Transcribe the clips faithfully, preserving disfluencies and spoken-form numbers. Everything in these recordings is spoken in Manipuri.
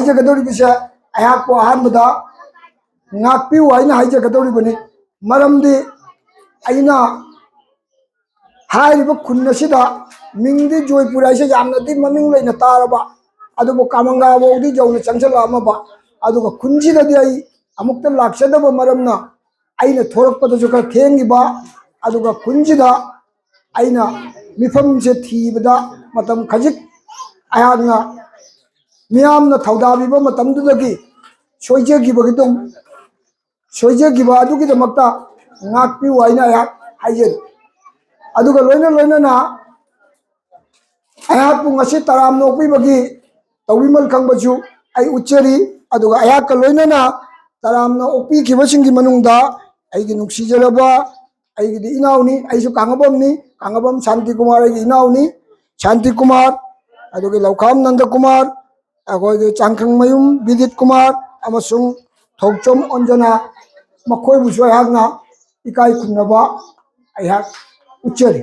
ꯍꯥꯏꯖꯒꯗꯧꯔꯤꯕꯁꯦ, ꯑꯩꯍꯥꯛꯄꯨ ꯑꯍꯥꯟꯕꯗ ꯉꯥꯛꯄꯤꯌꯨ ꯍꯥꯏꯅ ꯍꯥꯏꯖꯒꯗꯧꯔꯤꯕꯅꯤ꯫ ꯃꯔꯝꯗꯤ ꯑꯩꯅ ꯍꯥꯏꯔꯤꯕ ꯈꯨꯟ ꯑꯁꯤꯗ ꯃꯤꯡꯗꯤ ꯖꯣꯏꯄꯨꯔ ꯍꯥꯏꯁꯦ ꯌꯥꯝꯅꯗꯤ ꯃꯃꯤꯡ ꯂꯩꯅ ꯇꯥꯔꯕ, ꯑꯗꯨꯕꯨ ꯀꯥꯃꯪꯒꯥ ꯐꯥꯎꯗꯤ ꯌꯧꯅ ꯆꯪꯁꯤꯜꯂꯛꯑꯝꯃꯕ, ꯑꯗꯨꯒ ꯈꯨꯟꯁꯤꯗꯗꯤ ꯑꯩ ꯑꯃꯨꯛꯇ ꯂꯥꯛꯆꯗꯕ ꯃꯔꯝꯅ ꯑꯩꯅ ꯊꯣꯔꯛꯄꯗꯁꯨ ꯈꯔ ꯊꯦꯡꯈꯤꯕ, ꯑꯗꯨꯒ ꯈꯨꯟꯁꯤꯗ ꯑꯩꯅ ꯃꯤꯐꯝꯁꯦ ꯊꯤꯕꯗ ꯃꯇꯝ ꯈꯖꯤꯛ ꯑꯩꯍꯥꯛꯅ ꯃꯤꯌꯥꯝꯅ ꯊꯧꯗꯥꯕꯤꯕ ꯃꯇꯝꯗꯨꯗꯒꯤ ꯁꯣꯏꯖꯈꯤꯕꯒꯤꯗꯨ, ꯁꯣꯏꯖꯈꯤꯕ ꯑꯗꯨꯒꯤꯗꯃꯛꯇ ꯉꯥꯛꯄꯤꯌꯨ ꯍꯥꯏꯅ ꯑꯩꯍꯥꯛ ꯍꯥꯏꯖꯔꯤ꯫ ꯑꯗꯨꯒ ꯂꯣꯏꯅ ꯂꯣꯏꯅꯅ ꯑꯩꯍꯥꯛꯄꯨ ꯉꯁꯤ ꯇꯔꯥꯝꯅ ꯑꯣꯛꯄꯤꯕꯒꯤ ꯇꯧꯕꯤꯃꯜ ꯈꯪꯕꯁꯨ ꯑꯩ ꯎꯠꯆꯔꯤ꯫ ꯑꯗꯨꯒ ꯑꯩꯍꯥꯛꯀ ꯂꯣꯏꯅꯅ ꯇꯔꯥꯝꯅ ꯑꯣꯛꯄꯤꯈꯤꯕꯁꯤꯡꯒꯤ ꯃꯅꯨꯡꯗ ꯑꯩꯒꯤ ꯅꯨꯡꯁꯤꯖꯔꯕ ꯑꯩꯒꯤꯗꯤ ꯏꯅꯥꯎꯅꯤ, ꯑꯩꯁꯨ ꯀꯥꯡꯉꯕꯝꯅꯤ, ꯀꯥꯡꯉꯕꯝ ꯁꯥꯟꯇꯤ ꯀꯨꯃꯥꯔ ꯑꯩꯒꯤ ꯏꯅꯥꯎꯅꯤ, ꯁꯥꯟꯇꯤ ꯀꯨꯃꯥꯔ, ꯑꯗꯨꯒꯤ ꯂꯧꯈꯥꯝ ꯅꯟꯗ ꯀꯨꯃꯥꯔ, ꯑꯩꯈꯣꯏꯒꯤ ꯆꯥꯡꯈꯪꯃꯌꯨꯝ ꯕꯤꯗꯤꯠ ꯀꯨꯃꯥꯔ ꯑꯃꯁꯨꯡ ꯊꯧꯆꯣꯝ ꯑꯣꯟꯖꯅꯥ, ꯃꯈꯣꯏꯕꯨꯁꯨ ꯑꯩꯍꯥꯛꯅ ꯏꯀꯥꯏ ꯈꯨꯝꯅꯕ ꯑꯩꯍꯥꯛ ꯎꯠꯆꯔꯤ꯫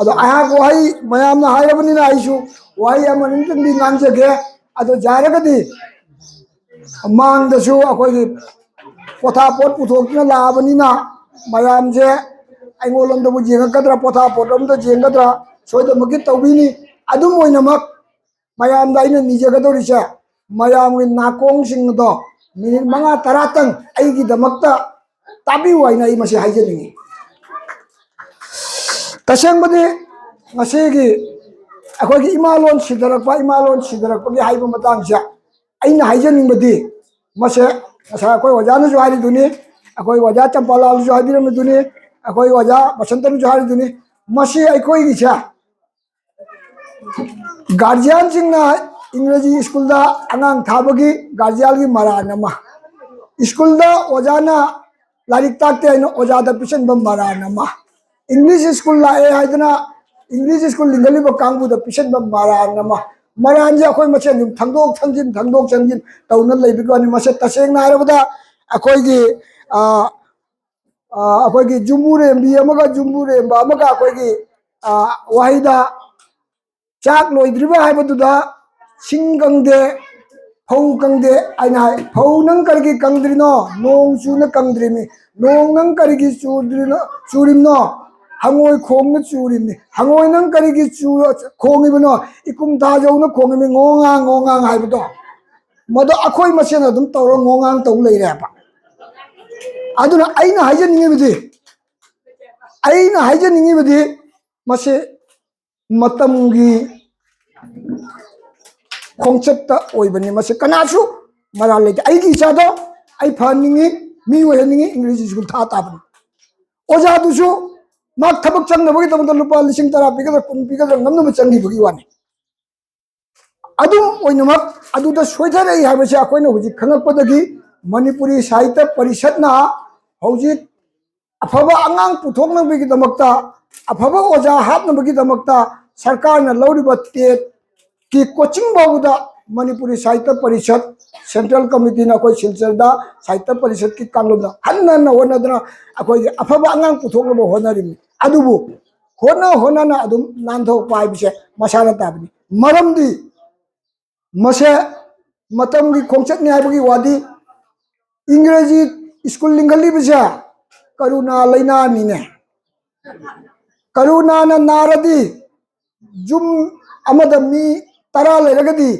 ꯑꯗꯣ ꯑꯩꯍꯥꯛ ꯋꯥꯍꯩ ꯃꯌꯥꯝꯅ ꯍꯥꯏꯔꯕꯅꯤꯅ ꯑꯩꯁꯨ ꯋꯥꯍꯩ ꯑꯃꯅꯤꯇꯪꯗꯤ ꯉꯥꯡꯖꯒꯦ꯫ ꯑꯗꯣ ꯌꯥꯔꯒꯗꯤ ꯃꯥꯡꯗꯁꯨ ꯑꯩꯈꯣꯏꯒꯤ ꯄꯣꯊꯥꯄꯣꯠ ꯄꯨꯊꯣꯛꯇꯨꯅ ꯂꯥꯛꯑꯕꯅꯤꯅ ꯃꯌꯥꯝꯁꯦ ꯑꯩꯉꯣꯟꯂꯣꯝꯗꯕꯨ ꯌꯦꯡꯉꯛꯀꯗ꯭ꯔꯥ, ꯄꯣꯊꯥꯄꯣꯠꯂꯣꯝꯗ ꯌꯦꯡꯒꯗ꯭ꯔꯥ, ꯁꯣꯏꯗꯅꯃꯛꯀꯤ ꯇꯧꯕꯤꯅꯤ꯫ ꯑꯗꯨꯝ ꯑꯣꯏꯅꯃꯛ ꯃꯌꯥꯝꯗ ꯑꯩꯅ ꯅꯤꯖꯒꯗꯧꯔꯤꯁꯦ, ꯃꯌꯥꯝꯒꯤ ꯅꯥꯀꯣꯡꯁꯤꯡ ꯑꯗꯣ ꯃꯤꯅꯤꯠ ꯃꯉꯥ ꯇꯔꯥꯇꯪ ꯑꯩꯒꯤꯗꯃꯛꯇ ꯇꯥꯕꯤꯌꯨ ꯍꯥꯏꯅ ꯑꯩ ꯃꯁꯤ ꯍꯥꯏꯖꯅꯤꯡꯉꯤ꯫ ꯇꯁꯦꯡꯕꯗꯤ ꯉꯁꯤꯒꯤ ꯑꯩꯈꯣꯏꯒꯤ ꯏꯃꯥ ꯂꯣꯟ ꯁꯤꯊꯔꯛꯄ, ꯏꯃꯥ ꯂꯣꯟ ꯁꯤꯊꯔꯛꯄꯒꯤ ꯍꯥꯏꯕ ꯃꯇꯥꯡꯁꯦ ꯑꯩꯅ ꯍꯥꯏꯖꯅꯤꯡꯕꯗꯤ, ꯃꯁꯦ ꯉꯁꯥꯏ ꯑꯩꯈꯣꯏ ꯑꯣꯖꯥꯅꯁꯨ ꯍꯥꯏꯔꯤꯗꯨꯅꯤ, ꯑꯩꯈꯣꯏ ꯑꯣꯖꯥ ꯆꯝꯄꯥꯂꯥꯜꯁꯨ ꯍꯥꯏꯕꯤꯔꯝꯃꯤꯗꯨꯅꯤ, ꯑꯩꯈꯣꯏ ꯑꯣꯖꯥ ꯕꯁꯟꯇꯅꯁꯨ ꯍꯥꯏꯔꯤꯗꯨꯅꯤ, ꯃꯁꯤ ꯑꯩꯈꯣꯏꯒꯤꯁꯦ ꯒꯥꯔꯖꯤꯌꯥꯟꯁꯤꯡꯅ ꯏꯪꯒ꯭ꯔꯦꯖꯤ ꯁ꯭ꯀꯨꯜꯗ ꯑꯉꯥꯡ ꯊꯥꯕꯒꯤ ꯒꯥꯔꯖꯤꯌꯥꯟꯒꯤ ꯃꯔꯥꯟ ꯑꯃ, ꯁ꯭ꯀꯨꯜꯗ ꯑꯣꯖꯥꯅ ꯂꯥꯏꯔꯤꯛ ꯇꯥꯛꯇꯦ ꯍꯥꯏꯅ ꯑꯣꯖꯥꯗ ꯄꯤꯁꯟꯕ ꯃꯔꯥꯟ ꯑꯃ, ꯏꯪꯂꯤꯁ ꯁ꯭ꯀꯨꯜ ꯂꯥꯛꯑꯦ ꯍꯥꯏꯗꯅ ꯏꯪꯂꯤꯁ ꯁ꯭ꯀꯨꯜ ꯂꯤꯡꯈꯠꯂꯤꯕ ꯀꯥꯡꯕꯨꯗ ꯄꯤꯁꯟꯕ ꯃꯔꯥꯟ ꯑꯃ, ꯃꯔꯥꯟꯁꯦ ꯑꯩꯈꯣꯏ ꯃꯁꯦꯟ ꯑꯗꯨꯝ ꯊꯪꯗꯣꯛ ꯊꯪꯖꯤꯟ, ꯊꯪꯗꯣꯛ ꯊꯪꯖꯤꯟ ꯇꯧꯅ ꯂꯩꯕꯒꯤ ꯋꯥꯅꯤ꯫ ꯃꯁꯦ ꯇꯁꯦꯡꯅ ꯍꯥꯏꯔꯕꯗ ꯑꯩꯈꯣꯏꯒꯤ, ꯑ, ꯑ, ꯑꯩꯈꯣꯏꯒꯤ ꯌꯨꯝꯕꯨꯔꯦꯝꯕꯤ ꯑꯃꯒ ꯌꯨꯝꯕꯨꯔꯦꯝꯕ ꯑꯃꯒ ꯑꯩꯈꯣꯏꯒꯤ, ꯑ, ꯋꯥꯍꯩꯗ ꯆꯥꯛ ꯂꯣꯏꯗ꯭ꯔꯤꯕ ꯍꯥꯏꯕꯗꯨꯗ ꯁꯤꯡ ꯀꯪꯗꯦ, ꯐꯧ ꯀꯪꯗꯦ꯫ ꯑꯩꯅ ꯍꯥꯏ, "ꯐꯧ ꯅꯪ ꯀꯔꯤꯒꯤ ꯀꯪꯗ꯭ꯔꯤꯅꯣ? ꯅꯣꯡ ꯆꯨꯅ ꯀꯪꯗ꯭ꯔꯤꯃꯤ꯫ ꯅꯣꯡ ꯅꯪ ꯀꯔꯤꯒꯤ ꯆꯨꯗ꯭ꯔꯤꯅꯣ, ꯆꯨꯔꯤꯝꯅꯣ? ꯍꯉꯣꯏ ꯈꯣꯡꯅ ꯆꯨꯔꯤꯝꯅꯤ꯫ ꯍꯉꯣꯏ ꯅꯪ ꯀꯔꯤꯒꯤ ꯆꯨ-, ꯈꯣꯡꯉꯤꯕꯅꯣ? ꯏꯀꯨꯝ ꯊꯥꯖꯧꯅ ꯈꯣꯡꯉꯤꯃꯤ, ꯉꯣꯉꯥꯡ, ꯉꯣꯉꯥꯡ" ꯍꯥꯏꯕꯗꯣ꯫ ꯃꯗꯣ ꯑꯩꯈꯣꯏ ꯃꯁꯦꯟ ꯑꯗꯨꯝ ꯇꯧꯔ ꯉꯣꯉꯥꯡ ꯇꯧ ꯂꯩꯔꯦꯕ꯫ ꯑꯗꯨꯅ ꯑꯩꯅ ꯍꯥꯏꯖꯅꯤꯡꯉꯤꯕꯗꯤ, ꯑꯩꯅ ꯍꯥꯏꯖꯅꯤꯡꯉꯤꯕꯗꯤ, ꯃꯁꯤ ꯃꯇꯝꯒꯤ ꯈꯣꯡꯆꯠꯇ ꯑꯣꯏꯕꯅꯤ꯫ ꯃꯁꯤ ꯀꯅꯥꯁꯨ ꯃꯔꯥꯜ ꯂꯩꯇꯦ꯫ ꯑꯩꯒꯤ ꯏꯆꯥꯗꯣ ꯑꯩ ꯐꯍꯟꯅꯤꯡꯉꯤ, ꯃꯤ ꯑꯣꯏꯍꯟꯅꯤꯡꯉꯤ, ꯏꯪꯒ꯭ꯔꯦꯖꯤ ꯁ꯭ꯀꯨꯜ ꯊꯥ ꯇꯥꯕꯅꯤ꯫ ꯑꯣꯖꯥꯗꯨꯁꯨ ꯃꯥ ꯊꯕꯛ ꯆꯪꯅꯕꯒꯤꯗꯃꯛꯇ ꯂꯨꯄꯥ ꯂꯤꯁꯤꯡ ꯇꯔꯥ ꯄꯤꯒꯗ꯭ꯔꯥ, ꯀꯨꯟ ꯄꯤꯒꯗ꯭ꯔꯥ, ꯉꯝꯅꯕ ꯆꯪꯈꯤꯕꯒꯤ ꯋꯥꯅꯤ꯫ ꯑꯗꯨꯝ ꯑꯣꯏꯅꯃꯛ, ꯑꯗꯨꯗ ꯁꯣꯏꯊꯔꯛꯏ ꯍꯥꯏꯕꯁꯦ ꯑꯩꯈꯣꯏꯅ ꯍꯧꯖꯤꯛ ꯈꯪꯉꯛꯄꯗꯒꯤ ꯃꯅꯤꯄꯨꯔꯤ ꯁꯥꯍꯤꯇ꯭ꯌ ꯄꯔꯤꯁꯠꯅ ꯍꯧꯖꯤꯛ ꯑꯐꯕ ꯑꯉꯥꯡ ꯄꯨꯊꯣꯛꯅꯕꯒꯤꯗꯃꯛꯇ, ꯑꯐꯕ ꯑꯣꯖꯥ ꯍꯥꯞꯅꯕꯒꯤꯗꯃꯛꯇ ꯁꯔꯀꯥꯔꯅ ꯂꯧꯔꯤꯕ ꯇꯦꯠꯀꯤ ꯀꯣꯆꯤꯡ ꯐꯥꯎꯕꯗ ꯃꯅꯤꯄꯨꯔꯤ ꯁꯥꯍꯤꯇ꯭ꯌ ꯄꯔꯤꯁꯠ, ꯁꯦꯟꯇ꯭ꯔꯦꯜ ꯀꯃꯤꯇꯤꯅ ꯑꯩꯈꯣꯏ ꯁꯤꯜꯆꯔꯗ ꯁꯥꯍꯤꯇ꯭ꯌ ꯄꯔꯤꯁꯠꯀꯤ ꯀꯥꯡꯂꯨꯞꯅ ꯍꯟꯅ ꯍꯟꯅ ꯍꯣꯠꯅꯗꯅ ꯑꯩꯈꯣꯏꯒꯤ ꯑꯐꯕ ꯑꯉꯥꯡ ꯄꯨꯊꯣꯛꯅꯕ ꯍꯣꯠꯅꯔꯤꯕꯅꯤ꯫ ꯑꯗꯨꯕꯨ ꯍꯣꯠꯅ ꯍꯣꯠꯅꯅ ꯑꯗꯨꯝ ꯅꯥꯟꯊꯣꯛꯄ ꯍꯥꯏꯕꯁꯦ ꯃꯁꯥꯅ ꯇꯥꯕꯅꯤ꯫ ꯃꯔꯝꯗꯤ ꯃꯁꯦ ꯃꯇꯝꯒꯤ ꯈꯣꯡꯆꯠꯅꯤ ꯍꯥꯏꯕꯒꯤ ꯋꯥꯗꯤ, ꯏꯪꯒ꯭ꯔꯦꯖꯤ ꯁ꯭ꯀꯨꯜ ꯂꯤꯡꯈꯠꯂꯤꯕꯁꯦ ꯀꯔꯨꯅꯥ ꯂꯩꯅꯥꯅꯤꯅꯦ꯫ ꯀꯔꯨꯅꯥꯅ ꯅꯥꯔꯗꯤ, ꯌꯨꯝ ꯑꯃꯗ ꯃꯤ ꯇꯔꯥ ꯂꯩꯔꯒꯗꯤ,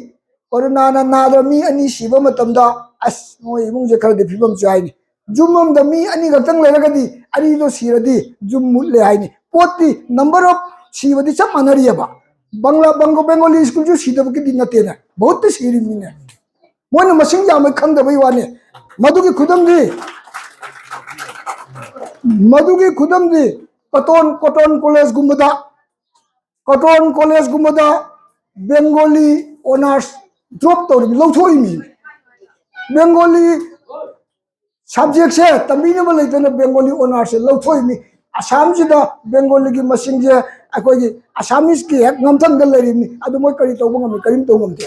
ꯀꯔꯨꯅꯥꯅ ꯅꯥꯗ ꯃꯤ ꯑꯅꯤ ꯁꯤꯕ ꯃꯇꯝꯗ, "ꯑꯁ, ꯃꯣꯏ ꯏꯃꯨꯡꯁꯦ ꯈꯔꯗꯤ ꯐꯤꯕꯝ ꯆꯥꯏꯅꯤ"꯫ ꯌꯨꯝ ꯑꯃꯗ ꯃꯤ ꯑꯅꯤ ꯈꯛꯇꯪ ꯂꯩꯔꯒꯗꯤ, ꯑꯅꯤꯗꯣ ꯁꯤꯔꯗꯤ ꯌꯨꯝ ꯃꯨꯠꯂꯦ ꯍꯥꯏꯅꯤ꯫ ꯄꯣꯠꯇꯤ number of ꯁꯤꯕꯗꯤ ꯆꯞ ꯃꯥꯟꯅꯔꯤꯑꯕ꯫ ꯕꯪꯒ꯭ꯂꯥ, ꯕꯪꯒꯣ, ꯕꯦꯡꯒꯣꯂꯤ ꯁ꯭ꯀꯨꯜꯁꯨ ꯁꯤꯗꯕꯒꯤꯗꯤ ꯅꯠꯇꯦꯅꯦ, ꯕꯍꯨꯠꯇꯤ ꯁꯤꯔꯤꯕꯅꯤꯅꯦ꯫ ꯃꯣꯏꯅ ꯃꯁꯤꯡ ꯌꯥꯝꯃꯦ ꯈꯪꯗꯕꯩ ꯋꯥꯅꯤ꯫ ꯃꯗꯨꯒꯤ ꯈꯨꯗꯝꯗꯤ, ꯃꯗꯨꯒꯤ ꯈꯨꯗꯝꯗꯤ ꯀꯣꯇꯣꯟ, ꯀꯣꯇꯣꯟ ꯀꯣꯂꯦꯖꯒꯨꯝꯕꯗ, ꯀꯣꯇꯣꯟ ꯀꯣꯂꯦꯖꯒꯨꯝꯕꯗ ꯕꯦꯡꯒꯣꯂꯤ ꯑꯣꯅꯔꯁ ꯗ꯭ꯔꯣꯞ ꯇꯧꯔꯤꯕ, ꯂꯧꯊꯣꯛꯏ ꯃꯤꯅꯤ꯫ ꯕꯦꯡꯒꯣꯂꯤ ꯁꯕꯖꯦꯛꯁꯦ ꯇꯝꯕꯤꯅꯕ ꯂꯩꯇꯅ ꯕꯦꯡꯒꯣꯂꯤ ꯑꯣꯅꯔꯁꯁꯦ ꯂꯧꯊꯣꯛꯏꯅꯤ꯫ ꯑꯁꯥꯝꯁꯤꯗ ꯕꯦꯡꯒꯣꯂꯤꯒꯤ ꯃꯁꯤꯡꯁꯦ ꯑꯩꯈꯣꯏꯒꯤ ꯑꯁꯥꯃꯤꯁꯀꯤ ꯍꯦꯛ ꯉꯝꯊꯪꯗ ꯂꯩꯔꯤꯕꯅꯤ꯫ ꯑꯗꯨ ꯃꯣꯏ ꯀꯔꯤ ꯇꯧꯕ ꯉꯝꯃꯤ? ꯀꯔꯤꯝ ꯇꯧꯕ ꯉꯝꯗꯦ꯫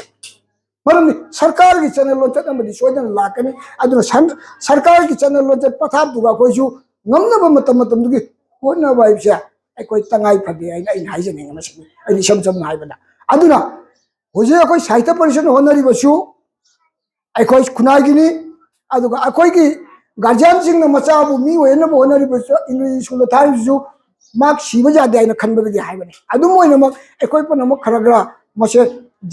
ꯃꯔꯝꯗꯤ ꯁꯔꯀꯥꯔꯒꯤ ꯆꯠꯅ ꯂꯣꯟꯆꯠ ꯑꯃꯗꯤ ꯁꯣꯏꯗꯅ ꯂꯥꯛꯀꯅꯤ꯫ ꯑꯗꯨꯅ ꯁꯟ-, ꯁꯔꯀꯥꯔꯒꯤ ꯆꯠꯅ ꯂꯣꯟꯆꯠ ꯄꯊꯥꯞꯇꯨꯒ ꯑꯩꯈꯣꯏꯁꯨ ꯉꯝꯅꯕ ꯃꯇꯝ ꯃꯇꯝꯗꯨꯒꯤ ꯍꯣꯠꯅꯕ ꯍꯥꯏꯕꯁꯦ ꯑꯩꯈꯣꯏ ꯇꯉꯥꯏ ꯐꯗꯦ ꯍꯥꯏꯅ ꯑꯩꯅ ꯍꯥꯏꯖꯅꯤꯡꯉꯤ꯫ ꯃꯁꯤꯅꯤ ꯑꯩꯅ ꯏꯁꯝ ꯁꯝꯅ ꯍꯥꯏꯕꯗ꯫ ꯑꯗꯨꯅ ꯍꯧꯖꯤꯛ ꯑꯩꯈꯣꯏ ꯁꯥꯍꯤꯇ꯭ꯌ ꯄꯔꯤꯁꯠꯅ ꯍꯣꯠꯅꯔꯤꯕꯁꯨ ꯑꯩꯈꯣꯏ ꯈꯨꯟꯅꯥꯏꯒꯤꯅꯤ꯫ ꯑꯗꯨꯒ ꯑꯩꯈꯣꯏꯒꯤ ꯒꯥꯔꯖꯤꯌꯥꯟꯁꯤꯡꯅ ꯃꯆꯥꯕꯨ ꯃꯤ ꯑꯣꯏꯅꯕ ꯍꯣꯠꯅꯔꯤꯕꯁꯨ, ꯏꯪꯒ꯭ꯔꯦꯖꯤ ꯁ꯭ꯀꯨꯜꯗ ꯊꯥꯔꯤꯕꯁꯨ ꯃꯍꯥꯛ ꯁꯤꯕ ꯌꯥꯗꯦ ꯍꯥꯏꯅ ꯈꯟꯕꯗꯒꯤ ꯍꯥꯏꯕꯅꯤ꯫ ꯑꯗꯨꯝ ꯑꯣꯏꯅꯃꯛ ꯑꯩꯈꯣꯏ ꯄꯨꯝꯅꯃꯛ ꯈꯔ ꯈꯔ ꯃꯁꯦ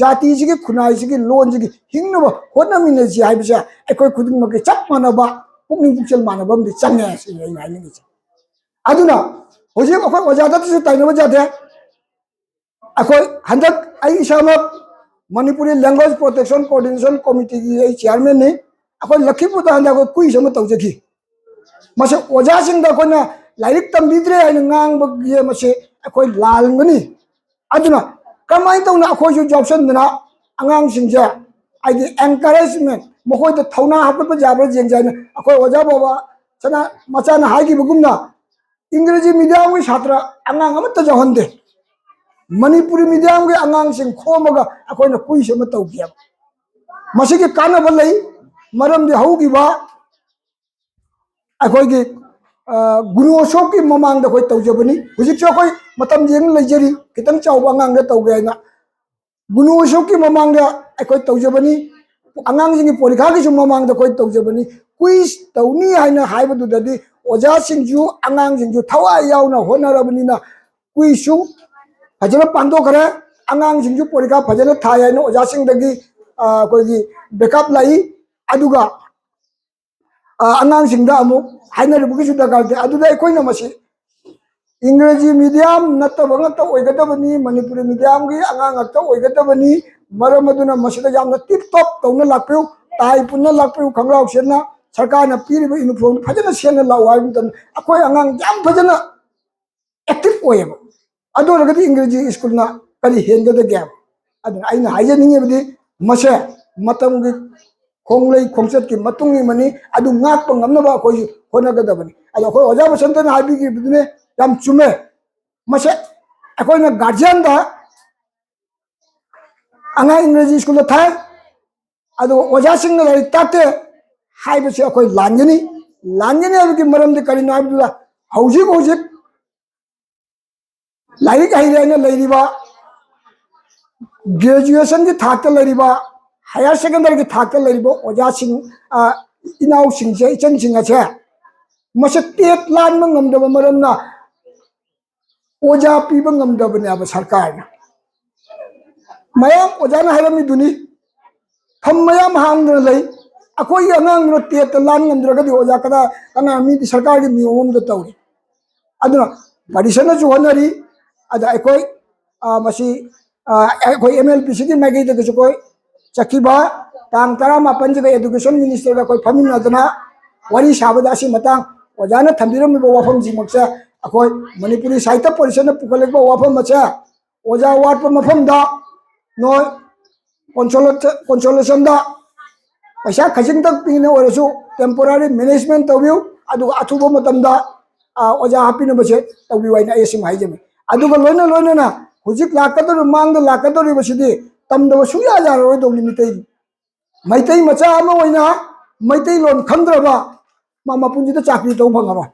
ꯖꯥꯇꯤꯁꯤꯒꯤ, ꯈꯨꯟꯅꯥꯏꯁꯤꯒꯤ ꯂꯣꯟꯁꯤꯒꯤ ꯍꯤꯡꯅꯕ ꯍꯣꯠꯅꯃꯤꯟꯅꯁꯤ ꯍꯥꯏꯕꯁꯦ ꯑꯩꯈꯣꯏ ꯈꯨꯗꯤꯡꯃꯛꯀꯤ ꯆꯞ ꯃꯥꯟꯅꯕ ꯄꯨꯛꯅꯤꯡ ꯄꯨꯛꯆꯦꯜ ꯃꯥꯟꯅꯕ ꯑꯃꯗꯤ ꯆꯪꯉꯦ ꯍꯥꯏꯁꯤꯅꯤ ꯑꯩꯅ ꯍꯥꯏꯅꯤꯡꯉꯤꯁꯦ꯫ ꯑꯗꯨꯅ ꯍꯧꯖꯤꯛ ꯑꯩꯈꯣꯏ ꯑꯣꯖꯥꯗꯁꯨ ꯇꯥꯏꯅꯕ ꯌꯥꯗꯦ꯫ ꯑꯩꯈꯣꯏ ꯍꯟꯗꯛ ꯑꯩ ꯏꯁꯥꯃꯛ ꯃꯅꯤꯄꯨꯔꯤ ꯂꯦꯡꯒ꯭ꯋꯦꯖ ꯄ꯭ꯔꯣꯇꯦꯛꯁꯟ ꯀꯣꯑꯣꯔꯗꯤꯅꯦꯁꯟ ꯀꯣꯃꯤꯇꯤꯒꯤ ꯑꯩ ꯆꯤꯌꯥꯔꯃꯦꯟꯅꯤ꯫ ꯑꯩꯈꯣꯏ ꯂꯈꯤꯄꯨꯔꯗ ꯍꯟꯗꯛ ꯑꯩꯈꯣꯏ ꯀꯨꯏꯁ ꯑꯃ ꯇꯧꯖꯈꯤ꯫ ꯃꯁꯤ ꯑꯣꯖꯥꯁꯤꯡꯗ ꯑꯩꯈꯣꯏꯅ ꯂꯥꯏꯔꯤꯛ ꯇꯝꯕꯤꯗ꯭ꯔꯦ ꯍꯥꯏꯅ ꯉꯥꯡꯕꯒꯤ ꯃꯁꯤ ꯑꯩꯈꯣꯏ ꯂꯥꯜꯂꯝꯒꯅꯤ꯫ ꯑꯗꯨꯅ ꯀꯃꯥꯏꯅ ꯇꯧꯅ ꯑꯩꯈꯣꯏꯁꯨ ꯌꯥꯎꯁꯟꯗꯅ ꯑꯉꯥꯡꯁꯤꯡꯁꯦ ꯍꯥꯏꯗꯤ ꯑꯦꯟꯀꯔꯦꯖꯃꯦꯟ, ꯃꯈꯣꯏꯗ ꯊꯧꯅꯥ ꯍꯥꯞꯀꯠꯄ ꯌꯥꯕ꯭ꯔꯥ ꯌꯦꯡꯁꯦ ꯍꯥꯏꯅ ꯑꯩꯈꯣꯏ ꯑꯣꯖꯥ ꯕꯕꯥ ꯁꯅꯥ ꯃꯆꯥꯅ ꯍꯥꯏꯈꯤꯕꯒꯨꯝꯅ ꯏꯪꯒ꯭ꯔꯦꯖꯤ ꯃꯤꯗꯤꯌꯝꯒꯤ ꯁꯥꯇ꯭ꯔ ꯑꯉꯥꯡ ꯑꯃꯠꯇ ꯌꯥꯎꯍꯟꯗꯦ꯫ ꯃꯅꯤꯄꯨꯔꯤ ꯃꯤꯗꯤꯌꯝꯒꯤ ꯑꯉꯥꯡꯁꯤꯡ ꯈꯣꯝꯃꯒ ꯑꯩꯈꯣꯏꯅ ꯀꯨꯏꯁ ꯑꯃ ꯇꯧꯈꯤꯑꯕ꯫ ꯃꯁꯤꯒꯤ ꯀꯥꯟꯅꯕ ꯂꯩ, ꯃꯔꯝꯗꯤ ꯍꯧꯈꯤꯕ ꯑꯩꯈꯣꯏꯒꯤ, ꯑ, ꯒꯨꯔꯨ ꯑꯁꯣꯛꯀꯤ ꯃꯃꯥꯡꯗ ꯑꯩꯈꯣꯏ ꯇꯧꯖꯕꯅꯤ꯫ ꯍꯧꯖꯤꯛꯁꯨ ꯑꯩꯈꯣꯏ ꯃꯇꯝ ꯌꯦꯡ ꯂꯩꯖꯔꯤ, ꯈꯤꯇꯪ ꯆꯥꯎꯕ ꯑꯉꯥꯡꯗ ꯇꯧꯒꯦ ꯍꯥꯏꯅ꯫ ꯒꯨꯔꯨ ꯑꯁꯣꯛꯀꯤ ꯃꯃꯥꯡꯗ ꯑꯩꯈꯣꯏ ꯇꯧꯖꯕꯅꯤ, ꯑꯉꯥꯡꯁꯤꯡꯒꯤ ꯄꯣꯔꯤꯈꯥꯒꯤꯁꯨ ꯃꯃꯥꯡꯗ ꯑꯩꯈꯣꯏ ꯇꯧꯖꯕꯅꯤ꯫ ꯀꯨꯏꯁ ꯇꯧꯅꯤ ꯍꯥꯏꯅ ꯍꯥꯏꯕꯗꯨꯗꯗꯤ ꯑꯣꯖꯥꯁꯤꯡꯁꯨ ꯑꯉꯥꯡꯁꯤꯡꯁꯨ ꯊꯋꯥꯏ ꯌꯥꯎꯅ ꯍꯣꯠꯅꯔꯕꯅꯤꯅ ꯀꯨꯏꯁꯨ ꯐꯖꯅ ꯄꯥꯡꯊꯣꯛꯈ꯭ꯔꯦ꯫ ꯑꯉꯥꯡꯁꯤꯡꯁꯨ ꯄꯣꯔꯤꯈꯥ ꯐꯖꯅ ꯊꯥꯏ ꯍꯥꯏꯅ ꯑꯣꯖꯥꯁꯤꯡꯗꯒꯤ, ꯑ, ꯑꯩꯈꯣꯏꯒꯤ ꯕꯦꯛꯑꯞ ꯂꯥꯛꯏ꯫ ꯑꯗꯨꯒ, ꯑ, ꯑꯉꯥꯡꯁꯤꯡꯗ ꯑꯃꯨꯛ ꯍꯥꯏꯅꯔꯨꯕꯒꯤꯁꯨ ꯗꯔꯀꯥꯔ ꯇꯥꯏ꯫ ꯑꯗꯨꯗ ꯑꯩꯈꯣꯏꯅ ꯃꯁꯤ ꯏꯪꯒ꯭ꯔꯦꯖꯤ ꯃꯤꯗꯤꯌꯝ ꯅꯠꯇꯕ ꯉꯥꯛꯇ ꯑꯣꯏꯒꯗꯕꯅꯤ, ꯃꯅꯤꯄꯨꯔꯤ ꯃꯤꯗꯤꯌꯝꯒꯤ ꯑꯉꯥꯡ ꯉꯥꯛꯇ ꯑꯣꯏꯒꯗꯕꯅꯤ꯫ ꯃꯔꯝ ꯑꯗꯨꯅ ꯃꯁꯤꯗ ꯌꯥꯝꯅ ꯇꯤꯞ ꯇꯣꯞ ꯇꯧꯅ ꯂꯥꯛꯄꯤꯌꯨ, ꯇꯥꯏ ꯄꯨꯟꯅ ꯂꯥꯛꯄꯤꯌꯨ, ꯈꯣꯡꯒ꯭ꯔꯥꯎ ꯁꯦꯠꯅ, ꯁꯔꯀꯥꯔꯅ ꯄꯤꯔꯤꯕ ꯌꯨꯅꯤꯐꯣꯔꯝ ꯐꯖꯅ ꯁꯦꯠꯅ ꯂꯥꯛꯎ ꯍꯥꯏꯕ ꯃꯇꯝꯗ ꯑꯩꯈꯣꯏ ꯑꯉꯥꯡ ꯌꯥꯝ ꯐꯖꯅ ꯑꯦꯛꯇꯤꯚ ꯑꯣꯏꯌꯦꯕ꯫ ꯑꯗꯨ ꯑꯣꯏꯔꯒꯗꯤ ꯏꯪꯒ꯭ꯔꯦꯖꯤ ꯁ꯭ꯀꯨꯜꯅ ꯀꯔꯤ ꯍꯦꯟꯒꯗꯒꯦ? ꯑꯗꯨꯅ ꯑꯩꯅ ꯍꯥꯏꯖꯅꯤꯡꯉꯤꯕꯗꯤ ꯃꯁꯦ ꯃꯇꯝꯒꯤ ꯈꯣꯡꯂꯩ ꯈꯣꯡꯆꯠꯀꯤ ꯃꯇꯨꯡ ꯏꯟꯅꯅꯤ꯫ ꯑꯗꯨ ꯉꯥꯛꯄ ꯉꯝꯅꯕ ꯑꯩꯈꯣꯏ ꯍꯣꯠꯅꯒꯗꯕꯅꯤ꯫ ꯑꯗꯣ ꯑꯩꯈꯣꯏ ꯑꯣꯖꯥ ꯕꯁꯟꯇꯅ ꯍꯥꯏꯕꯤꯈꯤꯕꯗꯨꯅꯦ, ꯌꯥꯝ ꯆꯨꯝꯃꯦ꯫ ꯃꯁꯦ ꯑꯩꯈꯣꯏꯅ ꯒꯥꯔꯖꯤꯌꯥꯟꯗ ꯑꯉꯥꯡ ꯏꯪꯒ꯭ꯔꯦꯖꯤ ꯁ꯭ꯀꯨꯜꯗ ꯊꯥꯏ, ꯑꯗꯨꯒ ꯑꯣꯖꯥꯁꯤꯡꯅ ꯂꯥꯏꯔꯤꯛ ꯇꯥꯛꯇꯦ ꯍꯥꯏꯕꯁꯤ ꯑꯩꯈꯣꯏ ꯂꯥꯟꯒꯅꯤ꯫ ꯂꯥꯟꯒꯅꯤ ꯍꯥꯏꯕꯒꯤ ꯃꯔꯝꯗꯤ ꯀꯔꯤꯅꯣ ꯍꯥꯏꯕꯗꯨꯗ ꯍꯧꯖꯤꯛ ꯍꯧꯖꯤꯛ ꯂꯥꯏꯔꯤꯛ ꯍꯩꯔꯦ ꯍꯥꯏꯅ ꯂꯩꯔꯤꯕ, ꯒ꯭ꯔꯦꯖꯨꯑꯦꯁꯟꯒꯤ ꯊꯥꯛꯇ ꯂꯩꯔꯤꯕ, ꯍꯥꯌꯔ ꯁꯦꯀꯦꯟꯗꯔꯤꯒꯤ ꯊꯥꯛꯇ ꯂꯩꯔꯤꯕ ꯑꯣꯖꯥꯁꯤꯡ, ꯑ, ꯏꯅꯥꯎꯁꯤꯡꯁꯦ, ꯏꯆꯟꯁꯤꯡ ꯑꯁꯦ ꯃꯁꯤ ꯇꯦꯠ ꯂꯥꯟꯕ ꯉꯝꯗꯕ ꯃꯔꯝꯅ ꯑꯣꯖꯥ ꯄꯤꯕ ꯉꯝꯗꯕꯅꯦꯕ ꯁꯔꯀꯥꯔꯅ꯫ ꯃꯌꯥꯝ ꯑꯣꯖꯥꯅ ꯍꯥꯏꯔꯝꯃꯤꯗꯨꯅꯤ, ꯐꯝ ꯃꯌꯥꯝ ꯍꯥꯡꯗꯨꯅ ꯂꯩ꯫ ꯑꯩꯈꯣꯏꯒꯤ ꯑꯉꯥꯡꯗꯨꯅ ꯇꯦꯠꯇ ꯂꯥꯟ ꯉꯝꯗ꯭ꯔꯒꯗꯤ ꯑꯣꯖꯥ ꯀꯗꯥ, ꯀꯅꯥ, ꯃꯤꯗꯤ ꯁꯔꯀꯥꯔꯒꯤ ꯅꯤꯌꯣꯝ ꯑꯃꯗ ꯇꯧꯔꯤ꯫ ꯑꯗꯨꯅ ꯄꯥꯔꯤꯁꯟꯅꯁꯨ ꯍꯣꯠꯅꯔꯤ꯫ ꯑꯗ ꯑꯩꯈꯣꯏ, ꯑ, ꯃꯁꯤ, ꯑ, ꯑꯩꯈꯣꯏ ꯑꯦꯝ ꯑꯦꯜ ꯄꯤ ꯁꯤꯒꯤ ꯃꯥꯏꯀꯩꯗꯒꯤꯁꯨ ꯑꯩꯈꯣꯏ ꯆꯠꯈꯤꯕ ꯇꯥꯡ ꯇꯔꯥꯃꯥꯄꯟꯁꯤꯗ education minister ꯒ ꯑꯩꯈꯣꯏ ꯐꯝꯃꯤꯟꯅꯗꯅ ꯋꯥꯔꯤ ꯁꯥꯕꯗ ꯑꯁꯤ ꯃꯇꯥꯡ ꯑꯣꯖꯥꯅ ꯊꯝꯕꯤꯔꯝꯃꯤꯕ ꯋꯥꯐꯝꯁꯤꯡꯃꯛꯁꯦ ꯑꯩꯈꯣꯏ ꯃꯅꯤꯄꯨꯔꯤ ꯁꯥꯍꯤꯇ꯭ꯌ ꯄꯔꯤꯁꯠꯅ ꯄꯨꯈꯠꯂꯛꯄ ꯋꯥꯐꯝ ꯑꯁꯦ ꯑꯣꯖꯥ ꯋꯥꯠꯄ ꯃꯐꯝꯗ ꯅꯣꯏ consolation, consolation ꯗ ꯄꯩꯁꯥ ꯈꯖꯤꯛꯇꯪ ꯄꯤꯅ ꯑꯣꯏꯔꯁꯨ temporary management ꯇꯧꯕꯤꯌꯨ, ꯑꯗꯨꯒ ꯑꯊꯨꯕ ꯃꯇꯝꯗ, ꯑ, ꯑꯣꯖꯥ ꯍꯥꯞꯄꯤꯅꯕꯁꯦ ꯇꯧꯕꯤꯌꯨ ꯍꯥꯏꯅ ꯑꯩ ꯑꯁꯤꯃ ꯍꯥꯏꯖꯅꯤꯡꯏ꯫ ꯑꯗꯨꯒ ꯂꯣꯏꯅ ꯂꯣꯏꯅꯅ ꯍꯧꯖꯤꯛ ꯂꯥꯛꯀꯗꯧꯔꯤꯕ, ꯃꯥꯡꯗ ꯂꯥꯛꯀꯗꯧꯔꯤꯕꯁꯤꯗꯤ ꯇꯝꯗꯕ ꯁꯨꯡꯌꯥ ꯌꯥꯔꯔꯣꯏꯗꯧꯅꯤ ꯃꯤꯇꯩ꯫ ꯃꯩꯇꯩ ꯃꯆꯥ ꯑꯃ ꯑꯣꯏꯅ ꯃꯩꯇꯩꯂꯣꯟ ꯈꯪꯗ꯭ꯔꯕ ꯃꯥ ꯃꯄꯨꯟꯁꯤꯗ ꯆꯥꯀ꯭ꯔꯤ ꯇꯧꯕ ꯐꯪꯉꯔꯣꯏ꯫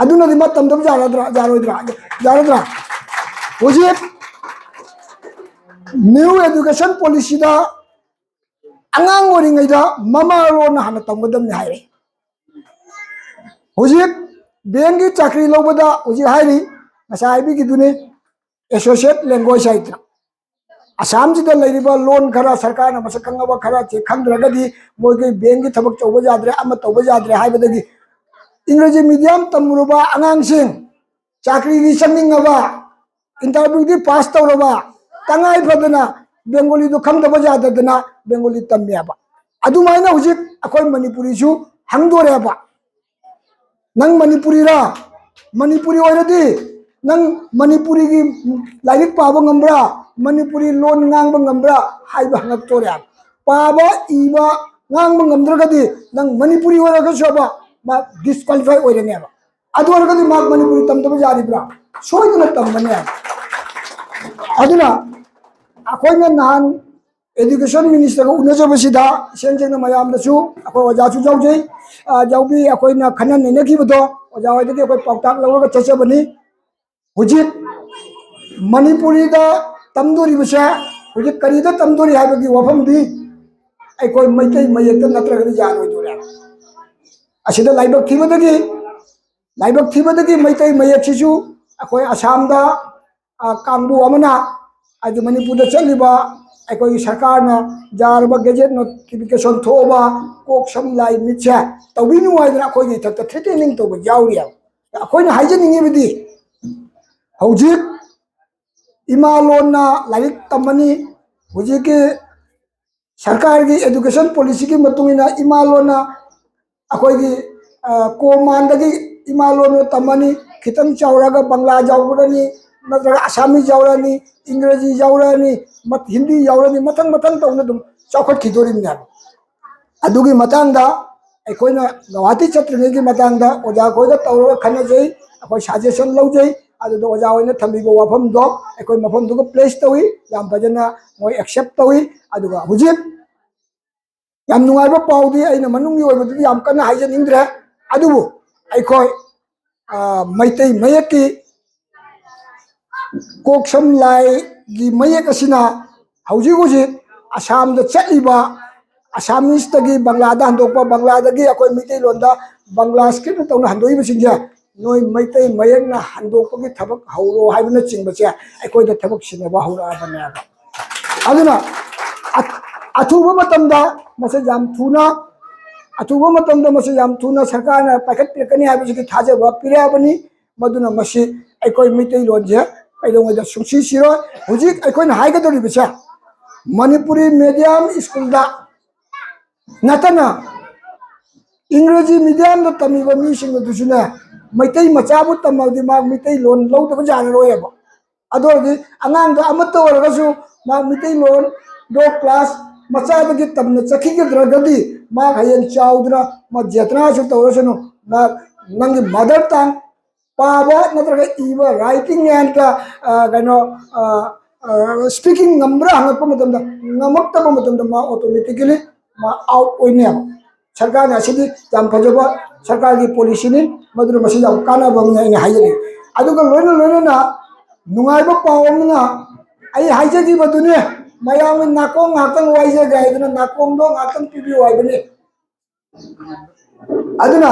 ꯑꯗꯨꯅꯗꯤ ꯃꯥ ꯇꯝꯗꯕ ꯌꯥꯔꯗ꯭ꯔꯥ, ꯌꯥꯔꯣꯏꯗ꯭ꯔꯥ, ꯌꯥꯔꯗ꯭ꯔꯥ? ꯍꯧꯖꯤꯛ new education policy ꯗ ꯑꯉꯥꯡ ꯑꯣꯏꯔꯤꯉꯩꯗ ꯃꯃꯥ ꯂꯣꯟꯅ ꯍꯥꯟꯅ ꯇꯝꯒꯗꯕꯅꯤ ꯍꯥꯏꯔꯦ꯫ ꯍꯧꯖꯤꯛ ꯕꯦꯡꯒꯤ ꯆꯥꯀ꯭ꯔꯤ ꯂꯧꯕꯗ ꯍꯧꯖꯤꯛ ꯍꯥꯏꯔꯤ, ꯉꯁꯥꯏ ꯍꯥꯏꯕꯤꯈꯤꯗꯨꯅꯤ, associate language ꯍꯥꯏꯗꯅ꯫ ꯑꯁꯥꯝꯁꯤꯗ ꯂꯩꯔꯤꯕ ꯂꯣꯟ ꯈꯔ ꯁꯔꯀꯥꯔꯅ ꯃꯁꯛ ꯈꯪꯉꯕ ꯈꯔ ꯆꯦ ꯈꯪꯗ꯭ꯔꯒꯗꯤ ꯃꯣꯏꯒꯤ ꯕꯦꯡꯒꯤ ꯊꯕꯛ ꯇꯧꯕ ꯌꯥꯗ꯭ꯔꯦ, ꯑꯃ ꯇꯧꯕ ꯌꯥꯗ꯭ꯔꯦ ꯍꯥꯏꯕꯗꯒꯤ ꯏꯪꯒ꯭ꯔꯦꯖꯤ medium ꯇꯝꯃꯨꯔꯕ ꯑꯉꯥꯡꯁꯤꯡ ꯆꯥꯀ꯭ꯔꯤꯒꯤ ꯆꯪꯅꯤꯡꯉꯕ, interview ꯗꯤ pass ꯇꯧꯔꯕ, ꯇꯉꯥꯏ ꯐꯗꯅ ꯕꯦꯡꯒꯣꯂꯤꯗꯣ ꯈꯪꯗꯕ ꯌꯥꯗꯗꯅ ꯕꯦꯡꯒꯣꯂꯤ ꯇꯝꯃꯦꯕ꯫ ꯑꯗꯨꯃꯥꯏꯅ ꯍꯧꯖꯤꯛ ꯑꯩꯈꯣꯏ ꯃꯅꯤꯄꯨꯔꯤꯁꯨ ꯍꯪꯗꯣꯔꯦꯕ꯫ ꯅꯪ ꯃꯅꯤꯄꯨꯔꯤꯔꯥ? ꯃꯅꯤꯄꯨꯔꯤ ꯑꯣꯏꯔꯗꯤ ꯅꯪ ꯃꯅꯤꯄꯨꯔꯤꯒꯤ ꯂꯥꯏꯔꯤꯛ ꯄꯥꯕ ꯉꯝꯕ꯭ꯔꯥ? ꯃꯅꯤꯄꯨꯔꯤ ꯂꯣꯟ ꯉꯥꯡꯕ ꯉꯝꯕ꯭ꯔꯥ ꯍꯥꯏꯕ ꯍꯪꯉꯛꯇꯣꯔꯦ꯫ ꯄꯥꯕ, ꯏꯕ, ꯉꯥꯡꯕ ꯉꯝꯗ꯭ꯔꯒꯗꯤ ꯅꯪ ꯃꯅꯤꯄꯨꯔꯤ ꯑꯣꯏꯔꯒꯁꯨꯕ ꯃꯥ disqualify ꯑꯣꯏꯔꯅꯦꯕ꯫ ꯑꯗꯨ ꯑꯣꯏꯔꯒꯗꯤ ꯃꯥ ꯃꯅꯤꯄꯨꯔꯤ ꯇꯝꯗꯕ ꯌꯥꯔꯤꯕ꯭ꯔꯥ? ꯁꯣꯏꯗꯅ ꯇꯝꯒꯅꯤ꯫ ꯑꯗꯨꯅ ꯑꯩꯈꯣꯏꯅ ꯅꯍꯥꯟ education minister ꯒ ꯎꯅꯖꯕꯁꯤꯗ ꯏꯁꯦꯡ ꯁꯦꯡꯅ ꯃꯌꯥꯝꯗꯁꯨ ꯑꯩꯈꯣꯏ ꯑꯣꯖꯥꯁꯨ ꯌꯥꯎꯖꯩ, ꯑ, ꯌꯥꯎꯕꯤ, ꯑꯩꯈꯣꯏꯅ ꯈꯟꯅ ꯅꯩꯅꯈꯤꯕꯗꯣ ꯑꯣꯖꯥ ꯍꯣꯏꯗꯒꯤ ꯑꯩꯈꯣꯏ ꯄꯥꯎꯇꯥꯛ ꯂꯧꯔꯒ ꯆꯠꯆꯕꯅꯤ꯫ ꯍꯧꯖꯤꯛ ꯃꯅꯤꯄꯨꯔꯤꯗ ꯇꯝꯗꯣꯔꯤꯕꯁꯦ ꯍꯧꯖꯤꯛ ꯀꯔꯤꯗ ꯇꯝꯗꯣꯔꯤ ꯍꯥꯏꯕꯒꯤ ꯋꯥꯐꯝꯗꯤ ꯑꯩꯈꯣꯏ ꯃꯩꯇꯩ ꯃꯌꯦꯛꯇ ꯅꯠꯇ꯭ꯔꯒꯗꯤ ꯌꯥꯔꯣꯏꯗꯣꯔꯦ꯫ ꯑꯁꯤꯗ ꯂꯥꯏꯕꯛ ꯊꯤꯕꯗꯒꯤ, ꯂꯥꯏꯕꯛ ꯊꯤꯕꯗꯒꯤ ꯃꯩꯇꯩ ꯃꯌꯦꯛꯁꯤꯁꯨ ꯑꯩꯈꯣꯏ ꯑꯁꯥꯝꯗ, ꯑ, ꯀꯥꯡꯕꯨ ꯑꯃꯅ, ꯍꯥꯏꯗꯤ ꯃꯅꯤꯄꯨꯔꯗ ꯆꯠꯂꯤꯕ ꯑꯩꯈꯣꯏꯒꯤ ꯁꯔꯀꯥꯔꯅ ꯌꯥꯔꯕ ꯒꯦꯖꯦꯠ ꯅꯣꯇꯤꯐꯤꯀꯦꯁꯟ ꯊꯣꯛꯑꯕ ꯀꯣꯛ ꯁꯝ ꯂꯥꯏ ꯃꯤꯠꯁꯦ ꯇꯧꯕꯤꯅꯨ ꯍꯥꯏꯗꯅ ꯑꯩꯈꯣꯏꯒꯤ ꯏꯊꯛꯇ ꯊ꯭ꯔꯦꯇꯦꯅꯤꯡ ꯇꯧꯕ ꯌꯥꯎꯔꯤꯑꯕ꯫ ꯑꯩꯈꯣꯏꯅ ꯍꯥꯏꯖꯅꯤꯡꯉꯤꯕꯗꯤ, ꯍꯧꯖꯤꯛ ꯏꯃꯥ ꯂꯣꯟꯅ ꯂꯥꯏꯔꯤꯛ ꯇꯝꯃꯅꯤ, ꯍꯧꯖꯤꯛꯀꯤ ꯁꯔꯀꯥꯔꯒꯤ education policyꯒꯤ ꯃꯇꯨꯡ ꯏꯟꯅ ꯏꯃꯥ ꯂꯣꯟꯅ ꯑꯩꯈꯣꯏꯒꯤ, ꯑ, ꯀꯣꯃꯥꯟꯗꯒꯤ ꯏꯃꯥ ꯂꯣꯟꯗꯣ ꯇꯝꯃꯅꯤ, ꯈꯤꯇꯪ ꯆꯥꯎꯔꯒ ꯕꯪꯂꯥ ꯌꯥꯎꯔꯅꯤ, ꯅꯠꯇ꯭ꯔꯒ ꯑꯁꯥꯃꯤꯁ ꯌꯥꯎꯔꯅꯤ, ꯏꯪꯒ꯭ꯔꯖꯤ ꯌꯥꯎꯔꯅꯤ, ꯃꯠ-, ꯍꯤꯟꯗꯤ ꯌꯥꯎꯔꯅꯤ, ꯃꯊꯪ ꯃꯊꯪ ꯇꯧꯅ ꯑꯗꯨꯝ ꯆꯥꯎꯈꯠꯈꯤꯗꯣꯔꯤꯕꯅꯦꯕ꯫ ꯑꯗꯨꯒꯤ ꯃꯇꯥꯡꯗ ꯑꯩꯈꯣꯏꯅ ꯒꯧꯍꯥꯇꯤ ꯆꯠꯇ꯭ꯔꯤꯉꯩꯒꯤ ꯃꯇꯥꯡꯗ ꯑꯣꯖꯥ ꯈꯣꯏꯒ ꯇꯧꯔꯒ ꯈꯟꯅꯖꯩ, ꯑꯩꯈꯣꯏ suggestion ꯂꯧꯖꯩ꯫ ꯑꯗꯨꯗ ꯑꯣꯖꯥ ꯍꯣꯏꯅ ꯊꯝꯕꯤꯕ ꯋꯥꯐꯝꯗꯣ ꯑꯩꯈꯣꯏ ꯃꯐꯝꯗꯨꯒ place ꯇꯧꯏ, ꯌꯥꯝ ꯐꯖꯅ ꯃꯣꯏ accept ꯇꯧꯏ꯫ ꯑꯗꯨꯒ ꯍꯧꯖꯤꯛ ꯌꯥꯝ ꯅꯨꯡꯉꯥꯏꯕ ꯄꯥꯎꯗꯤ ꯑꯩꯅ ꯃꯅꯨꯡꯒꯤ ꯑꯣꯏꯕꯗꯨꯗꯤ ꯌꯥꯝ ꯀꯟꯅ ꯍꯥꯏꯖꯅꯤꯡꯗ꯭ꯔꯦ, ꯑꯗꯨꯕꯨ ꯑꯩꯈꯣꯏ, ꯑ, ꯃꯩꯇꯩ ꯃꯌꯦꯛꯀꯤ ꯀꯣꯛ ꯁꯝ ꯂꯥꯏꯒꯤ ꯃꯌꯦꯛ ꯑꯁꯤꯅ ꯍꯧꯖꯤꯛ ꯍꯧꯖꯤꯛ ꯑꯁꯥꯝꯗ ꯆꯠꯂꯤꯕ ꯑꯁꯥꯃꯤꯁꯇꯒꯤ ꯕꯪꯂꯥꯗ ꯍꯟꯗꯣꯛꯄ, ꯕꯪꯂꯥꯗꯒꯤ ꯑꯩꯈꯣꯏ ꯃꯩꯇꯩꯂꯣꯟꯗ ꯕꯪꯂꯥ script ꯇꯧꯅ ꯍꯟꯗꯣꯛꯏꯕꯁꯤꯡꯁꯦ, ꯅꯣꯏ ꯃꯩꯇꯩ ꯃꯌꯦꯛꯅ ꯍꯟꯗꯣꯛꯄꯒꯤ ꯊꯕꯛ ꯍꯧꯔꯣ ꯍꯥꯏꯕꯅꯆꯤꯡꯕꯁꯦ ꯑꯩꯈꯣꯏꯗ ꯊꯕꯛ ꯁꯤꯟꯅꯕ ꯍꯧꯔꯛꯑꯕꯅꯦꯕ꯫ ꯑꯗꯨꯅ ꯑ-, ꯑꯊꯨꯕ ꯃꯇꯝꯗ ꯃꯁꯤ ꯌꯥꯝ ꯊꯨꯅ, ꯑꯊꯨꯕ ꯃꯇꯝꯗ ꯃꯁꯤ ꯌꯥꯝ ꯊꯨꯅ ꯁꯔꯀꯥꯔꯅ ꯄꯥꯏꯈꯠꯄꯤꯔꯛꯀꯅꯤ ꯍꯥꯏꯕꯁꯤꯒꯤ ꯊꯥꯖꯕ ꯄꯤꯔꯛꯑꯕꯅꯤ꯫ ꯃꯗꯨꯅ ꯃꯁꯤ ꯑꯩꯈꯣꯏ ꯃꯩꯇꯩꯂꯣꯟꯁꯦ ꯀꯩꯗꯧꯉꯩꯗ ꯁꯨꯡꯁꯤ ꯁꯤꯔꯣꯏ꯫ ꯍꯧꯖꯤꯛ ꯑꯩꯈꯣꯏꯅ ꯍꯥꯏꯒꯗꯧꯔꯤꯕꯁꯦ, ꯃꯅꯤꯄꯨꯔꯤ medium schoolꯗ ꯅꯠꯇꯅ ꯏꯪꯒ꯭ꯔꯦꯖꯤ mediumꯗ ꯇꯝꯃꯤꯕ ꯃꯤꯁꯤꯡ ꯑꯗꯨꯁꯨꯅꯦ, ꯃꯩꯇꯩ ꯃꯆꯥꯕꯨ ꯇꯝꯃꯕꯗꯤ ꯃꯥ ꯃꯩꯇꯩꯂꯣꯟ ꯂꯧꯗꯕ ꯌꯥꯔꯔꯣꯏꯕ꯫ ꯑꯗꯨ ꯑꯣꯏꯔꯗꯤ ꯑꯉꯥꯡꯗꯣ ꯑꯃꯠꯇ ꯑꯣꯏꯔꯒꯁꯨ ꯃꯥ ꯃꯩꯇꯩꯂꯣꯟꯗꯣ class ꯃꯆꯥꯗꯒꯤ ꯇꯝꯅ ꯆꯠꯈꯤꯒꯗ꯭ꯔꯒꯗꯤ ꯃꯥ ꯍꯌꯦꯡ ꯆꯥꯎꯗꯅ ꯃꯥ ꯖꯦꯇꯅꯥꯁꯨ ꯇꯧꯔꯁꯅꯨ, ꯃꯥ ꯅꯪꯒꯤ mother tongue ꯄꯥꯕ ꯅꯠꯇ꯭ꯔꯒ ꯏꯕ, writing and, ꯑ, ꯀꯩꯅꯣ, ꯑ, ꯑ, speaking ꯉꯝꯕ꯭ꯔꯥ ꯍꯪꯉꯛꯄ ꯃꯇꯝꯗ, ꯉꯝꯃꯛꯇꯕ ꯃꯇꯝꯗ ꯃꯥ automatically ꯃꯥ out ꯑꯣꯏꯅꯦꯕ꯫ ꯁꯔꯀꯥꯔꯅ ꯑꯁꯤꯗꯤ ꯌꯥꯝ ꯐꯖꯕ ꯁꯔꯀꯥꯔꯒꯤ policyꯅꯤ, ꯃꯗꯨꯅ ꯃꯁꯤ ꯌꯥꯝ ꯀꯥꯟꯅꯕ ꯑꯃꯅꯤ ꯑꯩꯅ ꯍꯥꯏꯖꯅꯤꯡꯉꯤ꯫ ꯑꯗꯨꯒ ꯂꯣꯏꯅ ꯂꯣꯏꯅꯅ ꯅꯨꯡꯉꯥꯏꯕ ꯄꯥꯎ ꯑꯃꯅ, ꯑꯩ ꯍꯥꯏꯖꯈꯤꯕꯗꯨꯅꯤ, ꯃꯌꯥꯝꯒꯤ ꯅꯥꯀꯣꯡ ꯉꯥꯏꯍꯥꯛꯇꯪ ꯋꯥꯏꯖꯒꯦ ꯍꯥꯏꯗꯨꯅ ꯅꯥꯀꯣꯡꯗꯣ ꯉꯥꯏꯍꯥꯛꯇꯪ ꯄꯤꯕꯤꯌꯨ ꯍꯥꯏꯕꯅꯤ꯫ ꯑꯗꯨꯅ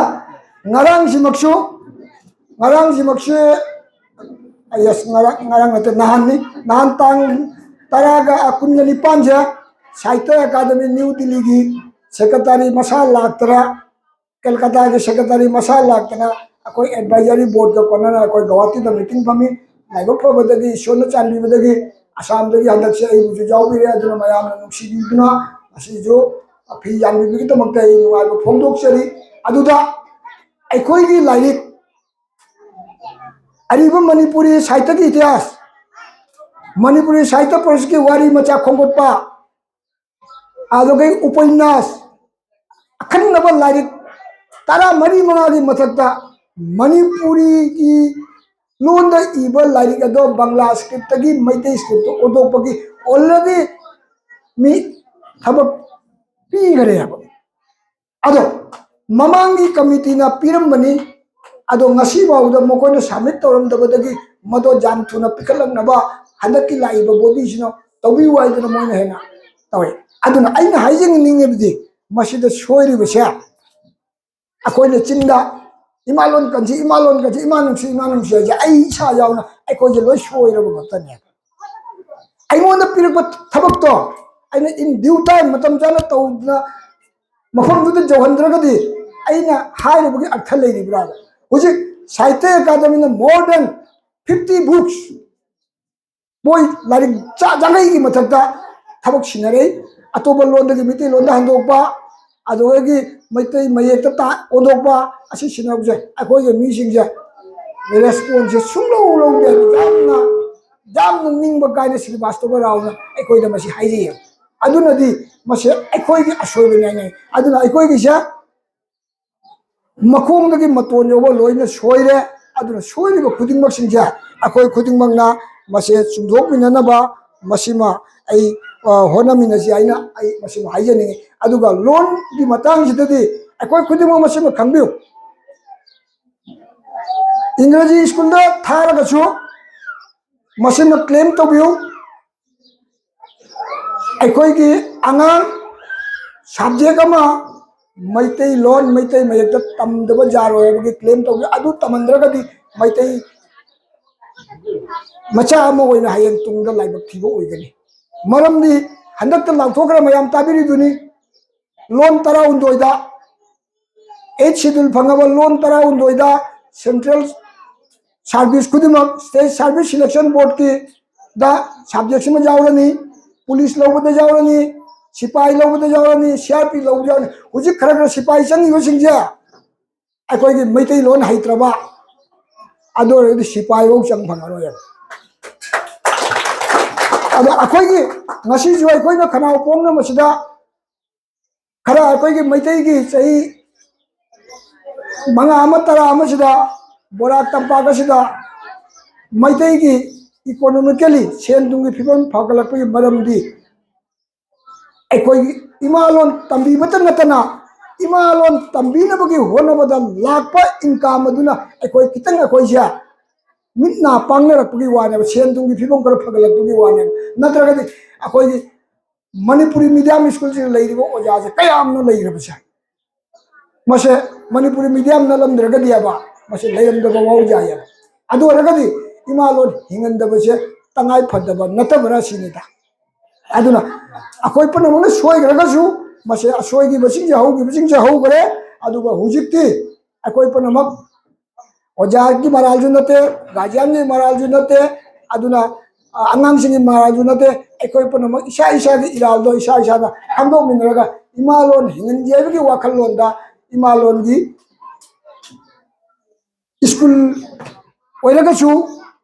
ꯉꯔꯥꯡꯁꯤꯃꯛꯁꯨ, ꯉꯔꯥꯡꯁꯤꯃꯛꯁꯨ, ꯑꯩ ꯑꯁ, ꯉꯔꯥꯡ, ꯉꯔꯥꯡ ꯅꯠꯇꯦ, ꯅꯍꯥꯟꯅꯤ, ꯅꯍꯥꯟ ꯇꯥꯡ ꯇꯔꯥꯒ, ꯑ, ꯀꯨꯟꯒ ꯅꯤꯄꯥꯟꯁꯦ ꯁꯥꯍꯤꯇ꯭ꯌ ꯑꯦꯀꯥꯗꯃꯤ ꯅ꯭ꯌꯨ ꯗꯤꯜꯂꯤꯒꯤ ꯁꯦꯀ꯭ꯔꯦꯇꯔꯤ ꯃꯁꯥ ꯂꯥꯛꯇꯅ, ꯀꯜꯀꯇꯥꯒꯤ ꯁꯦꯀ꯭ꯔꯦꯇꯔꯤ ꯃꯁꯥ ꯂꯥꯛꯇꯅ ꯑꯩꯈꯣꯏ ꯑꯦꯗꯚꯥꯏꯖꯔꯤ ꯕꯣꯔꯗꯀ ꯀꯣꯟꯅꯅ ꯑꯩꯈꯣꯏ ꯒꯧꯍꯥꯇꯤꯗ ꯃꯤꯇꯤꯡ ꯐꯝꯃꯤ꯫ ꯂꯥꯏꯕꯛ ꯐꯕꯗꯒꯤ, ꯏꯁꯣꯔꯅ ꯆꯥꯟꯕꯤꯕꯗꯒꯤ, ꯑꯁꯥꯝꯗꯒꯤ ꯍꯟꯗꯛꯁꯦ ꯑꯩꯕꯨꯁꯨ ꯌꯥꯎꯕꯤꯔꯦ꯫ ꯑꯗꯨꯅ ꯃꯌꯥꯝꯅ ꯅꯨꯡꯁꯤꯕꯤꯗꯨꯅ ꯑꯁꯤꯁꯨ ꯐꯤ ꯌꯥꯟꯕꯤꯕꯒꯤꯗꯃꯛꯇ ꯑꯩ ꯅꯨꯡꯉꯥꯏꯕ ꯐꯣꯡꯗꯣꯛꯆꯔꯤ꯫ ꯑꯗꯨꯗ ꯑꯩꯈꯣꯏꯒꯤ ꯂꯥꯏꯔꯤꯛ, ꯑꯔꯤꯕ ꯃꯅꯤꯄꯨꯔꯤ ꯁꯥꯍꯤꯇ꯭ꯌꯒꯤ ꯏꯇꯤꯍꯥꯁ, ꯃꯅꯤꯄꯨꯔꯤ ꯁꯥꯍꯤꯇ꯭ꯌ ꯄꯔꯤꯁꯠꯀꯤ ꯋꯥꯔꯤ ꯃꯆꯥ ꯈꯣꯝꯒꯠꯄ, ꯑꯗꯨꯒ ꯎꯄꯟꯌꯥꯁ, ꯑꯈꯟꯅꯕ ꯂꯥꯏꯔꯤꯛ ꯇꯔꯥꯃꯔꯤ ꯃꯉꯥꯒꯤ ꯃꯊꯛꯇ ꯃꯅꯤꯄꯨꯔꯤꯒꯤ ꯂꯣꯟꯗ ꯏꯕ ꯂꯥꯏꯔꯤꯛ ꯑꯗꯣ ꯕꯪꯂꯥ ꯁꯀ꯭ꯔꯤꯞꯇꯒꯤ ꯃꯩꯇꯩ ꯁꯀ꯭ꯔꯤꯞꯇ ꯑꯣꯟꯊꯣꯛꯄꯒꯤ already ꯃꯤ ꯊꯕꯛ ꯄꯤꯈꯔꯦ ꯍꯥꯏꯕ꯫ ꯑꯗꯣ ꯃꯃꯥꯡꯒꯤ ꯀꯃꯤꯇꯤꯅ ꯄꯤꯔꯝꯕꯅꯤ, ꯑꯗꯣ ꯉꯁꯤ ꯐꯥꯎꯕꯗ ꯃꯈꯣꯏꯅ ꯁꯕꯃꯤꯠ ꯇꯧꯔꯝꯗꯕꯗꯒꯤ ꯃꯗꯣ ꯌꯥꯝ ꯊꯨꯅ ꯄꯤꯈꯠꯂꯛꯅꯕ ꯍꯟꯗꯛꯀꯤ ꯂꯥꯛꯏꯕ ꯕꯣꯗꯤꯁꯤꯅ ꯇꯧꯕꯤꯌꯨ ꯍꯥꯏꯗꯅ ꯃꯣꯏꯅ ꯍꯦꯟꯅ ꯇꯧꯋꯦ꯫ ꯑꯗꯨꯅ ꯑꯩꯅ ꯍꯥꯏꯖꯅꯤꯡꯉꯤꯕꯗꯤ, ꯃꯁꯤꯗ ꯁꯣꯏꯔꯤꯕꯁꯦ ꯑꯩꯈꯣꯏꯅ ꯆꯤꯟꯗ "ꯏꯃꯥ ꯂꯣꯟ ꯀꯟꯁꯤ, ꯏꯃꯥ ꯂꯣꯟ ꯀꯟꯁꯤ, ꯏꯃꯥ ꯅꯨꯡꯁꯤ, ꯏꯃꯥ ꯅꯨꯡꯁꯤ" ꯍꯥꯏꯁꯦ ꯑꯩ ꯏꯁꯥ ꯌꯥꯎꯅ ꯑꯩꯈꯣꯏꯁꯦ ꯂꯣꯏ ꯁꯣꯏꯔꯕ ꯉꯥꯛꯇꯅꯦ꯫ ꯑꯩꯉꯣꯟꯗ ꯄꯤꯔꯛꯄ ꯊꯕꯛꯇꯣ ꯑꯩꯅ in due time, ꯃꯇꯝ ꯆꯥꯅ ꯇꯧꯗꯅ ꯃꯐꯝꯗꯨꯗ ꯌꯧꯍꯟꯗ꯭ꯔꯒꯗꯤ ꯑꯩꯅ ꯍꯥꯏꯔꯨꯕꯒꯤ ꯑꯔꯊ ꯂꯩꯔꯤꯕ꯭ꯔꯥ? ꯍꯧꯖꯤꯛ ꯁꯥꯍꯤꯇ꯭ꯌ ꯑꯦꯀꯥꯗꯃꯤꯅ more than fifty books, ꯃꯣꯏ ꯂꯥꯏꯔꯤꯛ ꯆꯥ ꯌꯥꯡꯈꯩꯒꯤ ꯃꯊꯛꯇ ꯊꯕꯛ ꯁꯤꯟꯅꯔꯛꯏ꯫ ꯑꯇꯣꯞꯄ ꯂꯣꯟꯗꯒꯤ ꯃꯩꯇꯩꯂꯣꯟꯗ ꯍꯟꯗꯣꯛꯄ, ꯑꯗꯨꯗꯒꯤ ꯃꯩꯇꯩ ꯃꯌꯦꯛꯇ ꯇꯥ-, ꯑꯣꯟꯊꯣꯛꯄ, ꯑꯁꯤ ꯁꯤꯟꯅꯕꯁꯦ ꯑꯩꯈꯣꯏꯒꯤ ꯃꯤꯁꯤꯡꯁꯦ ꯔꯦꯁꯄꯣꯟꯁꯁꯦ ꯁꯨꯡꯂꯧ ꯂꯧꯗꯦ꯫ ꯌꯥꯝꯅ, ꯌꯥꯝꯅ ꯅꯤꯡꯕ ꯀꯥꯏꯅ ꯁ꯭ꯔꯤꯕꯥꯁꯇꯕ ꯔꯥꯎꯅ ꯑꯩꯈꯣꯏꯗ ꯃꯁꯤ ꯍꯥꯏꯖꯩꯌꯦ꯫ ꯑꯗꯨꯅꯗꯤ ꯃꯁꯤ ꯑꯩꯈꯣꯏꯒꯤ ꯑꯁꯣꯏꯕꯅꯤ ꯍꯥꯏꯅ꯫ ꯑꯗꯨꯅ ꯑꯩꯈꯣꯏꯒꯤꯁꯦ ꯃꯈꯣꯡꯗꯒꯤ ꯃꯇꯣꯟ ꯌꯧꯕ ꯂꯣꯏꯅ ꯁꯣꯏꯔꯦ꯫ ꯑꯗꯨꯅ ꯁꯣꯏꯔꯤꯕ ꯈꯨꯗꯤꯡꯃꯛꯁꯤꯡꯁꯦ ꯑꯩꯈꯣꯏ ꯈꯨꯗꯤꯡꯃꯛꯅ ꯃꯁꯦ ꯆꯨꯝꯊꯣꯛꯃꯤꯟꯅꯅꯕ ꯃꯁꯤꯃ ꯑꯩ, ꯑ, ꯍꯣꯠꯅꯃꯤꯟꯅꯁꯤ ꯍꯥꯏꯅ ꯑꯩ ꯃꯁꯤꯃ ꯍꯥꯏꯖꯅꯤꯡꯉꯤ꯫ ꯑꯗꯨꯒ ꯂꯣꯟꯒꯤ ꯃꯇꯥꯡꯁꯤꯗꯗꯤ ꯑꯩꯈꯣꯏ ꯈꯨꯗꯤꯡꯃꯛ ꯃꯁꯤꯃ ꯈꯪꯕꯤꯌꯨ, ꯏꯪꯒ꯭ꯔꯥꯖꯤ ꯁ꯭ꯀꯨꯜꯗ ꯊꯥꯔꯒꯁꯨ ꯃꯁꯤꯃ ꯀ꯭ꯂꯦꯝ ꯇꯧꯕꯤꯌꯨ꯫ ꯑꯩꯈꯣꯏꯒꯤ ꯑꯉꯥꯡ ꯁꯕꯖꯦꯛ ꯑꯃ ꯃꯩꯇꯩꯂꯣꯟ, ꯃꯩꯇꯩ ꯃꯌꯦꯛꯇ ꯇꯝꯗꯕ ꯌꯥꯔꯣꯏ ꯍꯥꯏꯕꯒꯤ ꯀ꯭ꯂꯦꯝ ꯇꯧꯏ꯫ ꯑꯗꯨ ꯇꯝꯍꯟꯗ꯭ꯔꯒꯗꯤ ꯃꯩꯇꯩ ꯃꯆꯥ ꯑꯃ ꯑꯣꯏꯅ ꯍꯌꯦꯡ ꯇꯨꯡꯗ ꯂꯥꯏꯕꯛ ꯊꯤꯕ ꯑꯣꯏꯒꯅꯤ꯫ ꯃꯔꯝꯗꯤ ꯍꯟꯗꯛꯇ ꯂꯥꯎꯊꯣꯛꯈ꯭ꯔ ꯃꯌꯥꯝ ꯇꯥꯕꯤꯔꯤꯗꯨꯅꯤ, ꯂꯣꯟ ꯇꯔꯥꯍꯨꯝꯗꯣꯏꯗ ꯑꯩꯠ ꯁꯦꯗꯨꯜ ꯐꯪꯉꯕ ꯂꯣꯟ ꯇꯔꯥꯍꯨꯝꯗꯣꯏꯗ ꯁꯦꯟꯇ꯭ꯔꯦꯜ ꯁꯥꯔꯚꯤꯁ ꯈꯨꯗꯤꯡꯃꯛ, ꯁ꯭ꯇꯦꯠ ꯁꯥꯔꯚꯤꯁ ꯁꯤꯂꯦꯛꯁꯟ ꯕꯣꯔꯗꯀꯤꯗ ꯁꯕꯖꯦꯛꯁꯤꯃ ꯌꯥꯎꯔꯅꯤ, ꯄꯨꯂꯤꯁ ꯂꯧꯕꯗ ꯌꯥꯎꯔꯅꯤ, ꯁꯤꯄꯥꯏ ꯂꯧꯕꯗ ꯌꯥꯎꯔꯅꯤ, ꯁꯤ ꯑꯥꯔ ꯄꯤ ꯂꯧꯕꯗ ꯌꯥꯎꯔꯅꯤ꯫ ꯍꯧꯖꯤꯛ ꯈꯔ ꯈꯔ ꯁꯤꯄꯥꯏ ꯆꯪꯉꯤꯕꯁꯤꯡꯁꯦ ꯑꯩꯈꯣꯏꯒꯤ ꯃꯩꯇꯩꯂꯣꯟ ꯍꯩꯇ꯭ꯔꯕ, ꯑꯗꯨ ꯑꯣꯏꯔꯒꯗꯤ ꯁꯤꯄꯥꯏꯐꯧ ꯆꯪ ꯐꯪꯉꯔꯣꯏꯕ꯫ ꯑꯗꯣ ꯑꯩꯈꯣꯏꯒꯤ ꯉꯁꯤꯁꯨ ꯑꯩꯈꯣꯏꯅ ꯈꯅꯥꯎ ꯄꯣꯡꯅ ꯃꯁꯤꯗ ꯈꯔ ꯑꯩꯈꯣꯏꯒꯤ ꯃꯩꯇꯩꯒꯤ ꯆꯍꯤ ꯃꯉꯥ ꯑꯃ ꯇꯔꯥ ꯑꯃꯁꯤꯗ ꯕꯣꯔꯥꯛ ꯇꯝꯄꯥꯛ ꯑꯁꯤꯗ ꯃꯩꯇꯩꯒꯤ ꯏꯀꯣꯅꯣꯃꯤꯀꯦꯜꯂꯤ, ꯁꯦꯟ ꯊꯨꯝꯒꯤ ꯐꯤꯕꯝ ꯐꯒꯠꯂꯛꯄꯒꯤ ꯃꯔꯝꯗꯤ ꯑꯩꯈꯣꯏꯒꯤ ꯏꯃꯥ ꯂꯣꯟ ꯇꯝꯕꯤꯕꯇ ꯅꯠꯇꯅ, ꯏꯃꯥ ꯂꯣꯟ ꯇꯝꯕꯤꯅꯕꯒꯤ ꯍꯣꯠꯅꯕꯗ ꯂꯥꯛꯄ ꯏꯟꯀꯝ ꯑꯗꯨꯅ ꯑꯩꯈꯣꯏ ꯈꯤꯇꯪ, ꯑꯩꯈꯣꯏꯁꯦ ꯃꯤꯠ ꯅꯥ ꯄꯥꯡꯅꯔꯛꯄꯒꯤ ꯋꯥꯅꯦꯕ, ꯁꯦꯟ ꯊꯨꯝꯒꯤ ꯐꯤꯕꯝ ꯈꯔ ꯐꯒꯠꯂꯛꯄꯒꯤ ꯋꯥꯅꯦꯕ꯫ ꯅꯠꯇ꯭ꯔꯒꯗꯤ ꯑꯩꯈꯣꯏꯒꯤ ꯃꯅꯤꯄꯨꯔꯤ ꯃꯤꯗꯤꯌꯝ ꯁ꯭ꯀꯨꯜꯁꯤꯗ ꯂꯩꯔꯤꯕ ꯑꯣꯖꯥꯁꯦ ꯀꯌꯥꯝꯅ ꯂꯩꯈ꯭ꯔꯕꯁꯦ, ꯃꯁꯦ ꯃꯅꯤꯄꯨꯔꯤ ꯃꯤꯗꯤꯌꯝ ꯅꯠꯂꯝꯗ꯭ꯔꯒꯗꯤꯕ ꯃꯁꯦ ꯂꯩꯔꯝꯗꯕ ꯃꯑꯣꯡ ꯌꯥꯏꯌꯦꯕ꯫ ꯑꯗꯨ ꯑꯣꯏꯔꯒꯗꯤ ꯏꯃꯥ ꯂꯣꯟ ꯍꯤꯡꯍꯟꯗꯕꯁꯦ ꯇꯉꯥꯏ ꯐꯗꯕ ꯅꯠꯇꯕ꯭ꯔꯥ ꯁꯤꯅꯤꯗ꯫ ꯑꯗꯨꯅ ꯑꯩꯈꯣꯏ ꯄꯨꯝꯅꯃꯛꯅ ꯁꯣꯏꯈ꯭ꯔꯒꯁꯨ, ꯃꯁꯦ ꯑꯁꯣꯏꯈꯤꯕꯁꯤꯡꯁꯦ, ꯍꯧꯈꯤꯕꯁꯤꯡꯁꯦ ꯍꯧꯈ꯭ꯔꯦ꯫ ꯑꯗꯨꯒ ꯍꯧꯖꯤꯛꯇꯤ ꯑꯩꯈꯣꯏ ꯄꯨꯝꯅꯃꯛ ꯑꯣꯖꯥꯒꯤ ꯃꯔꯥꯜꯁꯨ ꯅꯠꯇꯦ, ꯒꯥꯔꯖꯤꯌꯥꯟꯒꯤ ꯃꯔꯥꯜꯁꯨ ꯅꯠꯇꯦ, ꯑꯗꯨꯅ, ꯑ, ꯑꯉꯥꯡꯁꯤꯡꯒꯤ ꯃꯔꯥꯜꯁꯨ ꯅꯠꯇꯦ꯫ ꯑꯩꯈꯣꯏ ꯄꯨꯝꯅꯃꯛ ꯏꯁꯥ ꯏꯁꯥꯒꯤ ꯏꯔꯥꯜꯗꯣ ꯏꯁꯥ ꯏꯁꯥꯅ ꯈꯪꯗꯣꯛꯃꯤꯟꯅꯔꯒ ꯏꯃꯥ ꯂꯣꯟ ꯍꯤꯡꯍꯟꯒꯦ ꯍꯥꯏꯕꯒꯤ ꯋꯥꯈꯜꯂꯣꯟꯗ ꯏꯃꯥ ꯂꯣꯟꯒꯤ ꯁ꯭ꯀꯨꯜ ꯑꯣꯏꯔꯒꯁꯨ,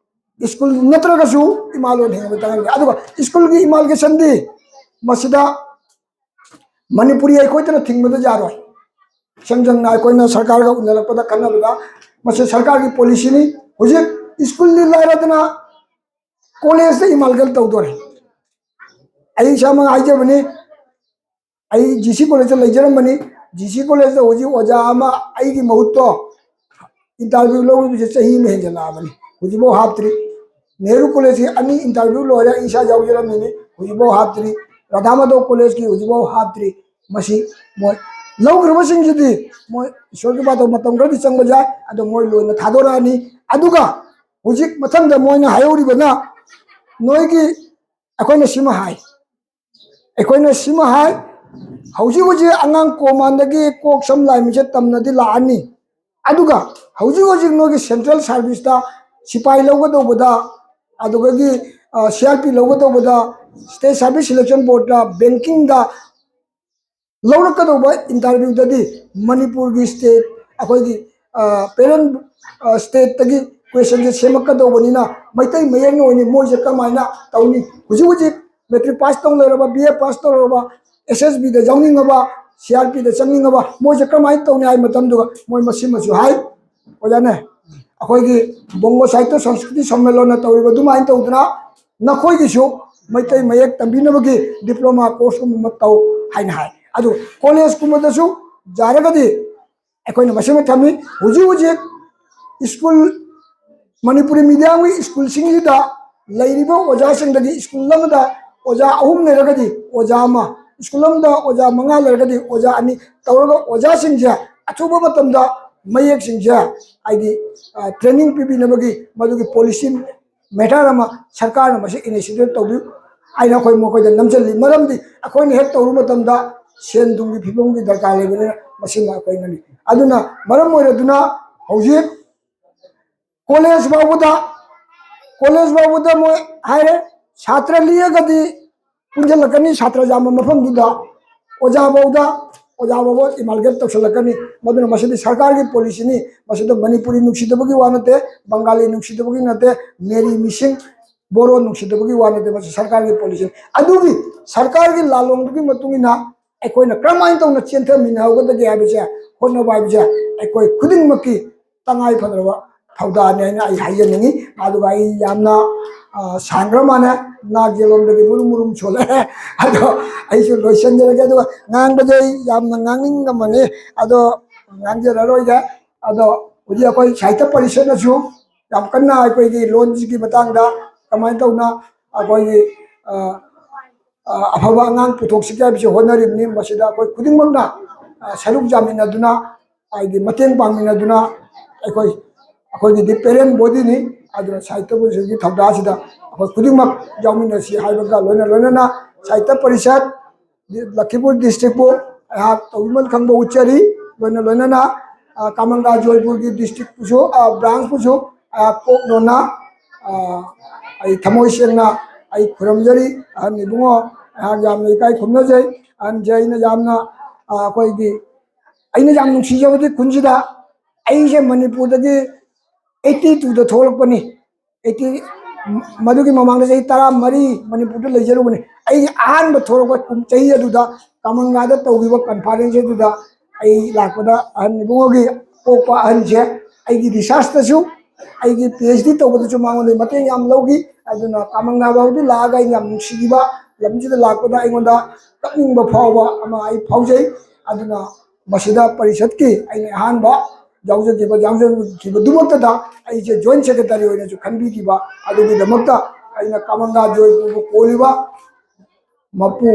ꯁ꯭ꯀꯨꯜ ꯅꯠꯇ꯭ꯔꯒꯁꯨ ꯏꯃꯥ ꯂꯣꯟ ꯍꯤꯡꯕ ꯇꯉꯥꯏ ꯐꯗꯦ꯫ ꯑꯗꯨꯒ ꯁ꯭ꯀꯨꯜꯒꯤ ꯏꯃꯥꯜꯒꯦꯁꯟꯗꯤ ꯃꯁꯤꯗ ꯃꯅꯤꯄꯨꯔꯤ ꯑꯩꯈꯣꯏꯗꯅ ꯊꯤꯡꯕꯗ ꯌꯥꯔꯣꯏ꯫ ꯏꯁꯝ ꯁꯝꯅ ꯑꯩꯈꯣꯏꯅ ꯁꯔꯀꯥꯔꯒ ꯎꯅꯔꯛꯄꯗ ꯈꯟꯅꯕꯗ ꯃꯁꯤ ꯁꯔꯀꯥꯔꯒꯤ ꯄꯣꯂꯤꯁꯤꯅꯤ꯫ ꯍꯧꯖꯤꯛ ꯁ꯭ꯀꯨꯜꯗꯤ ꯂꯥꯏꯔꯗꯅ ꯀꯣꯂꯦꯖꯇ ꯏꯃꯥꯜꯒꯦꯜ ꯇꯧꯗꯣꯔꯦ꯫ ꯑꯩ ꯏꯁꯥꯃꯛ ꯍꯥꯏꯖꯕꯅꯤ, ꯑꯩ ꯖꯤ ꯁꯤ ꯀꯣꯂꯦꯖꯇ ꯂꯩꯖꯔꯝꯕꯅꯤ꯫ ꯖꯤ ꯁꯤ ꯀꯣꯂꯦꯖꯇ ꯍꯧꯖꯤꯛ ꯑꯣꯖꯥ ꯑꯃ ꯑꯩꯒꯤ ꯃꯍꯨꯠꯇꯣ ꯏꯟꯇꯔꯚ꯭ꯌꯨ ꯂꯧꯔꯤꯕꯁꯦ ꯆꯍꯤ ꯑꯃ ꯍꯦꯟꯖꯜꯂꯛꯑꯕꯅꯤ, ꯍꯧꯖꯤꯛꯐꯥꯎ ꯍꯥꯞꯇ꯭ꯔꯤ꯫ ꯅꯦꯍꯔꯨ ꯀꯣꯂꯦꯖꯀꯤ ꯑꯅꯤ ꯏꯟꯇꯔꯚ꯭ꯌꯨ ꯂꯣꯏꯔꯦ, ꯑꯩ ꯏꯁꯥ ꯌꯥꯎꯖꯔꯝꯃꯤꯅꯤ, ꯍꯧꯖꯤꯛꯐꯥꯎ ꯍꯥꯞꯇ꯭ꯔꯤ꯫ ꯔꯥꯙꯥ ꯃꯥꯙꯧ ꯀꯣꯂꯦꯖꯀꯤ ꯍꯧꯖꯤꯛꯐꯥꯎ ꯍꯥꯞꯇ꯭ꯔꯤ꯫ ꯃꯁꯤ ꯃꯣꯏ ꯂꯧꯈ꯭ꯔꯕꯁꯤꯡꯁꯤꯗꯤ ꯃꯣꯏ ꯏꯁꯣꯔꯒꯤ ꯄꯥꯗ ꯃꯇꯝ ꯈꯔꯗꯤ ꯆꯪꯕ ꯌꯥꯏ, ꯑꯗꯣ ꯃꯣꯏ ꯂꯣꯏꯅ ꯊꯥꯗꯣꯔꯛꯑꯅꯤ꯫ ꯑꯗꯨꯒ ꯍꯧꯖꯤꯛ ꯃꯊꯪꯗ ꯃꯣꯏꯅ ꯍꯥꯏꯍꯧꯔꯤꯕꯅ, ꯅꯣꯏꯒꯤ, ꯑꯩꯈꯣꯏꯅ ꯁꯤꯃ ꯍꯥꯏ, ꯑꯩꯈꯣꯏꯅ ꯁꯤꯃ ꯍꯥꯏ, ꯍꯧꯖꯤꯛ ꯍꯧꯖꯤꯛ ꯑꯉꯥꯡ ꯀꯣꯃꯥꯟꯗꯒꯤ ꯀꯣꯛ ꯁꯝ ꯂꯥꯏ ꯃꯤꯠꯁꯦ ꯇꯝꯅꯗꯤ ꯂꯥꯛꯑꯅꯤ꯫ ꯑꯗꯨꯒ ꯍꯧꯖꯤꯛ ꯍꯧꯖꯤꯛ ꯅꯣꯏꯒꯤ ꯁꯦꯟꯇ꯭ꯔꯦꯜ ꯁꯥꯔꯚꯤꯁꯇ ꯁꯤꯄꯥꯏ ꯂꯧꯒꯗꯧꯕꯗ, ꯑꯗꯨꯗꯒꯤ ꯁꯤ ꯑꯥꯔ ꯄꯤ ꯂꯧꯒꯗꯧꯕꯗ, ꯁ꯭ꯇꯦꯠ ꯁꯥꯔꯚꯤꯁ ꯁꯤꯂꯦꯛꯁꯟ ꯕꯣꯔꯗꯇ, ꯕꯦꯡꯀꯤꯡꯗ ꯂꯧꯔꯛꯀꯗꯧꯕ ꯏꯟꯇꯔꯚ꯭ꯌꯨꯗꯗꯤ ꯃꯅꯤꯄꯨꯔꯒꯤ ꯁ꯭ꯇꯦꯠ, ꯑꯩꯈꯣꯏꯒꯤ ꯄꯦꯔꯦꯟ ꯁ꯭ꯇꯦꯠꯇꯒꯤ ꯀ꯭ꯋꯦꯁꯟꯁꯦ ꯁꯦꯝꯃꯛꯀꯗꯧꯕꯅꯤꯅ, ꯃꯩꯇꯩ ꯃꯌꯦꯛꯅ ꯑꯣꯏꯅꯤ꯫ ꯃꯣꯏꯁꯦ ꯀꯃꯥꯏꯅ ꯇꯧꯅꯤ? ꯍꯧꯖꯤꯛ ꯍꯧꯖꯤꯛ ꯃꯦꯇ꯭ꯔꯤꯛ ꯄꯥꯁ ꯇꯧ ꯂꯩꯔꯕ, ꯕꯤ ꯑꯦ ꯄꯥꯁ ꯇꯧꯔꯕ, ꯑꯦꯁ ꯑꯦꯁ ꯕꯤꯗ ꯌꯥꯎꯅꯤꯡꯉꯕ, ꯁꯤ ꯑꯥꯔ ꯄꯤꯗ ꯆꯪꯅꯤꯡꯉꯕ, ꯃꯣꯏꯁꯦ ꯀꯔꯝꯍꯥꯏꯅ ꯇꯧꯅꯤ ꯍꯥꯏ ꯃꯇꯝꯗꯨꯒ ꯃꯣꯏ ꯃꯁꯤꯃꯁꯨ ꯍꯥꯏ꯫ ꯑꯣꯖꯥꯅꯦ, ꯑꯩꯈꯣꯏꯒꯤ ꯕꯣꯡꯒꯣ ꯁꯥꯍꯤꯇ꯭ꯌ ꯁꯪꯁꯀ꯭ꯔꯤꯇꯤ ꯁꯝꯃꯦꯂꯟꯅ ꯇꯧꯔꯤꯕ ꯑꯗꯨꯃꯥꯏꯅ ꯇꯧꯗꯅ ꯅꯈꯣꯏꯒꯤꯁꯨ ꯃꯩꯇꯩ ꯃꯌꯦꯛ ꯇꯝꯕꯤꯅꯕꯒꯤ ꯗꯤꯄ꯭ꯂꯣꯃꯥ ꯀꯣꯔꯁꯀꯨꯝꯕ ꯑꯃ ꯇꯧ ꯍꯥꯏꯅ ꯍꯥꯏ꯫ ꯑꯗꯨ ꯀꯣꯂꯦꯖꯀꯨꯝꯕꯗꯁꯨ ꯌꯥꯔꯒꯗꯤ ꯑꯩꯈꯣꯏꯅ ꯃꯁꯤꯃ ꯊꯝꯃꯤ꯫ ꯍꯧꯖꯤꯛ ꯍꯧꯖꯤꯛ ꯁ꯭ꯀꯨꯜ, ꯃꯅꯤꯄꯨꯔꯤ ꯃꯤꯗꯤꯌꯝꯒꯤ ꯁ꯭ꯀꯨꯜꯁꯤꯡꯁꯤꯗ ꯂꯩꯔꯤꯕ ꯑꯣꯖꯥꯁꯤꯡꯗꯒꯤ ꯁ꯭ꯀꯨꯜ ꯑꯃꯗ ꯑꯣꯖꯥ ꯑꯍꯨꯝ ꯂꯩꯔꯒꯗꯤ ꯑꯣꯖꯥ ꯑꯃ, ꯁ꯭ꯀꯨꯜ ꯑꯃꯗ ꯑꯣꯖꯥ ꯃꯉꯥ ꯂꯩꯔꯒꯗꯤ ꯑꯣꯖꯥ ꯑꯅꯤ ꯇꯧꯔꯒ ꯑꯣꯖꯥꯁꯤꯡꯁꯦ ꯑꯊꯨꯕ ꯃꯇꯝꯗ ꯃꯌꯦꯛꯁꯤꯡꯁꯦ, ꯍꯥꯏꯗꯤ, ꯇ꯭ꯔꯦꯅꯤꯡ ꯄꯤꯕꯤꯅꯕꯒꯤ ꯃꯗꯨꯒꯤ ꯄꯣꯂꯤꯁꯤ ꯃꯦꯇꯔ ꯑꯃ ꯁꯔꯀꯥꯔꯅ ꯃꯁꯤ ꯏꯅꯤꯁꯤꯌꯦꯇꯤꯚ ꯇꯧꯕꯤꯌꯨ ꯍꯥꯏꯅ ꯑꯩꯈꯣꯏ ꯃꯈꯣꯏꯗ ꯅꯝꯁꯤꯜꯂꯤ꯫ ꯃꯔꯝꯗꯤ ꯑꯩꯈꯣꯏꯅ ꯍꯦꯛ ꯇꯧꯔꯨ ꯃꯇꯝꯗ ꯁꯦꯟ ꯊꯨꯝꯒꯤ ꯐꯤꯕꯝꯒꯤ ꯗꯔꯀꯥꯔ ꯂꯩꯕꯅꯤꯅ ꯃꯁꯤꯃ ꯑꯩꯈꯣꯏ ꯉꯝꯃꯤ꯫ ꯑꯗꯨꯅ ꯃꯔꯝ ꯑꯣꯏꯔꯗꯨꯅ ꯍꯧꯖꯤꯛ ꯀꯣꯂꯦꯖ ꯐꯥꯎꯕꯗ, ꯀꯣꯂꯦꯖ ꯐꯥꯎꯕꯗ ꯃꯣꯏ ꯍꯥꯏꯔꯦ, ꯁꯥꯇ꯭ꯔ ꯂꯤꯛꯑꯒꯗꯤ ꯄꯨꯟꯁꯤꯜꯂꯛꯀꯅꯤ, ꯁꯥꯇ꯭ꯔ ꯌꯥꯝꯕ ꯃꯐꯝꯗꯨꯗ ꯑꯣꯖꯥ ꯐꯥꯎꯗ, ꯑꯣꯖꯥ ꯐꯥꯎꯕ ꯏꯃꯥꯜꯒꯦꯠ ꯇꯧꯁꯤꯜꯂꯛꯀꯅꯤ꯫ ꯃꯗꯨꯅ ꯃꯁꯤꯗꯤ ꯁꯔꯀꯥꯔꯒꯤ ꯄꯣꯂꯤꯁꯤꯅꯤ꯫ ꯃꯁꯤꯗ ꯃꯅꯤꯄꯨꯔꯤ ꯅꯨꯡꯁꯤꯗꯕꯒꯤ ꯋꯥ ꯅꯠꯇꯦ, ꯕꯪꯒꯥꯂꯤ ꯅꯨꯡꯁꯤꯗꯕꯒꯤ ꯅꯠꯇꯦ, ꯃꯦꯔꯤ ꯃꯤꯁꯤꯡ, ꯕꯣꯔꯣ ꯅꯨꯡꯁꯤꯗꯕꯒꯤ ꯋꯥ ꯅꯠꯇꯦ, ꯃꯁꯤ ꯁꯔꯀꯥꯔꯒꯤ ꯄꯣꯂꯤꯁꯤꯅꯤ꯫ ꯑꯗꯨꯒꯤ ꯁꯔꯀꯥꯔꯒꯤ ꯂꯥꯜꯂꯣꯡꯗꯨꯒꯤ ꯃꯇꯨꯡ ꯏꯟꯅ ꯑꯩꯈꯣꯏꯅ ꯀꯔꯝꯍꯥꯏꯅ ꯇꯧꯅ ꯆꯦꯟꯊꯃꯤꯟꯅꯍꯧꯒꯗꯒꯦ ꯍꯥꯏꯕꯁꯦ ꯍꯣꯠꯅꯕ ꯍꯥꯏꯕꯁꯦ ꯑꯩꯈꯣꯏ ꯈꯨꯗꯤꯡꯃꯛꯀꯤ ꯇꯉꯥꯏ ꯐꯗ꯭ꯔꯕ ꯊꯧꯗꯥꯡꯅꯤ ꯍꯥꯏꯅ ꯑꯩ ꯍꯥꯏꯖꯅꯤꯡꯉꯤ꯫ ꯑꯗꯨꯒ ꯑꯩ ꯌꯥꯝꯅ, ꯑ, ꯁꯥꯡꯈ꯭ꯔ ꯃꯥꯜꯂꯦ, ꯅꯥꯒꯦꯂꯣꯝꯗꯒꯤ ꯃꯨꯔꯨꯝ ꯃꯨꯔꯨꯝ ꯁꯣꯜꯂꯛꯑꯦ꯫ ꯑꯗꯣ ꯑꯩꯁꯨ ꯂꯣꯏꯁꯤꯟꯖꯔꯒꯦ꯫ ꯑꯗꯨꯒ ꯉꯥꯡꯕꯗꯤ ꯑꯩ ꯌꯥꯝꯅ ꯉꯥꯡꯅꯤꯡꯉꯝꯕꯅꯤ, ꯑꯗꯣ ꯉꯥꯡꯖꯔꯔꯣꯏꯒꯦ꯫ ꯑꯗꯣ ꯍꯧꯖꯤꯛ ꯑꯩꯈꯣꯏ ꯁꯥꯍꯤꯇ꯭ꯌ ꯄꯔꯤꯁꯠꯅꯁꯨ ꯌꯥꯝ ꯀꯟꯅ ꯑꯩꯈꯣꯏꯒꯤ ꯂꯣꯟꯁꯤꯒꯤ ꯃꯇꯥꯡꯗ ꯀꯃꯥꯏꯅ ꯇꯧꯅ ꯑꯩꯈꯣꯏꯒꯤ, ꯑ, ꯑ, ꯑꯐꯕ ꯑꯉꯥꯡ ꯄꯨꯊꯣꯛꯁꯤꯒꯦ ꯍꯥꯏꯕꯁꯤ ꯍꯣꯠꯅꯔꯤꯕꯅꯤ꯫ ꯃꯁꯤꯗ ꯑꯩꯈꯣꯏ ꯈꯨꯗꯤꯡꯃꯛꯅ, ꯑ, ꯁꯔꯨꯛ ꯌꯥꯃꯤꯟꯅꯗꯨꯅ, ꯍꯥꯏꯗꯤ ꯃꯇꯦꯡ ꯄꯥꯡꯃꯤꯟꯅꯗꯨꯅ, ꯑꯩꯈꯣꯏ, ꯑꯩꯈꯣꯏꯒꯤꯗꯤ parent bodyꯅꯤ꯫ ꯑꯗꯨꯅ ꯁꯥꯍꯤꯇ꯭ꯌ ꯄꯔꯤꯁꯠꯀꯤ ꯊꯧꯗꯥꯡꯁꯤꯗ ꯑꯩꯈꯣꯏ ꯈꯨꯗꯤꯡꯃꯛ ꯌꯥꯎꯃꯤꯟꯅꯁꯤ ꯍꯥꯏꯕꯒ ꯂꯣꯏꯅ ꯂꯣꯏꯅꯅ ꯁꯥꯍꯤꯇ꯭ꯌ ꯄꯔꯤꯁꯠ ꯂꯈꯤꯄꯨꯔ districtꯄꯨ ꯑꯩꯍꯥꯛ ꯇꯧꯕꯤꯃꯜ ꯈꯪꯕ ꯎꯠꯆꯔꯤ꯫ ꯂꯣꯏꯅ ꯂꯣꯏꯅꯅ, ꯑ, ꯀꯥꯃꯪꯒꯥ ꯖꯣꯏꯄꯨꯔꯒꯤ districtꯄꯨꯁꯨ, ꯑ, branchꯄꯨꯁꯨ ꯑꯩꯍꯥꯛ ꯀꯣꯛ ꯂꯣꯟꯅ, ꯑ, ꯑꯩ ꯊꯃꯣꯏ ꯁꯦꯡꯅ ꯑꯩ ꯈꯨꯔꯨꯝꯖꯔꯤ꯫ ꯑꯍꯟ ꯏꯕꯨꯡꯉꯣ, ꯑꯩꯍꯥꯛ ꯌꯥꯝꯅ ꯏꯀꯥꯏ ꯈꯨꯝꯅꯖꯩ꯫ ꯑꯍꯟꯁꯦ ꯑꯩꯅ ꯌꯥꯝꯅ, ꯑ, ꯑꯩꯈꯣꯏꯒꯤ, ꯑꯩꯅ ꯌꯥꯝ ꯅꯨꯡꯁꯤꯖꯕꯗꯤ ꯈꯨꯟꯁꯤꯗ ꯑꯩꯁꯦ ꯃꯅꯤꯄꯨꯔꯗꯒꯤ eighty twoꯗ ꯊꯣꯛꯂꯛꯄꯅꯤ꯫ eighty, ꯃꯗꯨꯒꯤ ꯃꯃꯥꯡꯗ ꯆꯍꯤ ꯇꯔꯥꯃꯔꯤ ꯃꯅꯤꯄꯨꯔꯗ ꯂꯩꯖꯔꯨꯕꯅꯤ꯫ ꯑꯩꯒꯤ ꯑꯍꯥꯟꯕ ꯊꯣꯛꯂꯛꯄ ꯀꯨꯝ-, ꯆꯍꯤ ꯑꯗꯨꯗ ꯀꯥꯃꯪꯒꯥꯗ ꯇꯧꯈꯤꯕ conference ꯑꯗꯨꯗ ꯑꯩ ꯂꯥꯛꯄꯗ ꯑꯍꯟ ꯏꯕꯨꯡꯉꯣꯒꯤ ꯄꯣꯛꯄ ꯑꯍꯟꯁꯦ ꯑꯩꯒꯤ researchꯇꯁꯨ, ꯑꯩꯒꯤ PhD ꯇꯧꯕꯗꯁꯨ ꯃꯉꯣꯟꯗ ꯃꯇꯦꯡ ꯌꯥꯝ ꯂꯧꯈꯤ꯫ ꯑꯗꯨꯅ ꯀꯥꯃꯪꯒꯥ ꯐꯥꯎꯗꯤ ꯂꯥꯛꯑꯒ ꯑꯩꯅ ꯌꯥꯝ ꯅꯨꯡꯁꯤꯈꯤꯕ, ꯂꯝꯁꯤꯗ ꯂꯥꯛꯄꯗ ꯑꯩꯉꯣꯟꯗ ꯀꯞꯅꯤꯡꯕ ꯐꯥꯎꯕ ꯑꯃ ꯑꯩ ꯐꯥꯎꯖꯩ꯫ ꯑꯗꯨꯅ ꯃꯁꯤꯗ ꯄꯔꯤꯁꯠꯀꯤ ꯑꯩꯅ ꯑꯍꯥꯟꯕ ꯌꯥꯎꯖꯈꯤꯕ, ꯌꯥꯎꯖꯈꯤꯕꯗꯨꯃꯛꯇꯗ ꯑꯩꯁꯦ joint secretary ꯑꯣꯏꯅꯁꯨ ꯈꯟꯕꯤꯈꯤꯕ, ꯑꯗꯨꯒꯤꯗꯃꯛꯇ ꯑꯩꯅ ꯀꯥꯃꯪꯒꯥ ꯖꯣꯏꯄꯨꯔꯕꯨ ꯀꯣꯜꯂꯤꯕ ꯃꯄꯨ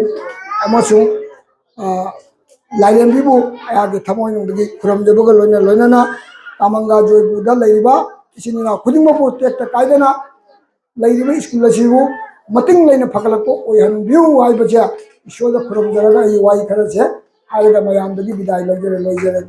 ꯑꯃꯁꯨꯡ, ꯑ, ꯂꯥꯏꯔꯦꯝꯕꯤꯕꯨ ꯑꯩꯍꯥꯛꯀꯤ ꯊꯃꯣꯏꯅꯨꯡꯗꯒꯤ ꯈꯨꯔꯨꯝꯖꯕꯒ ꯂꯣꯏꯅ ꯂꯣꯏꯅꯅ ꯀꯥꯃꯪꯒꯥ ꯖꯣꯏꯄꯨꯔꯗ ꯂꯩꯔꯤꯕ ꯏꯆꯤꯟ ꯏꯅꯥꯎ ꯈꯨꯗꯤꯡꯃꯛꯄꯨ ꯇꯦꯛꯇ ꯀꯥꯏꯗꯅ ꯂꯩꯔꯤꯕ ꯁ꯭ꯀꯨꯜ ꯑꯁꯤꯕꯨ ꯃꯇꯤꯡ ꯂꯩꯅ ꯐꯒꯠꯂꯛꯄ ꯑꯣꯏꯍꯟꯕꯤꯌꯨ ꯍꯥꯏꯕꯁꯦ ꯏꯁꯣꯔꯗ ꯈꯨꯔꯨꯝꯖꯔꯒ ꯑꯩ ꯋꯥꯍꯩ ꯈꯔꯁꯦ ꯍꯥꯏꯔꯒ ꯃꯌꯥꯝꯗꯒꯤ ꯕꯤꯗꯥꯏ ꯂꯧꯖꯔꯦ, ꯂꯣꯏꯖꯔꯦ꯫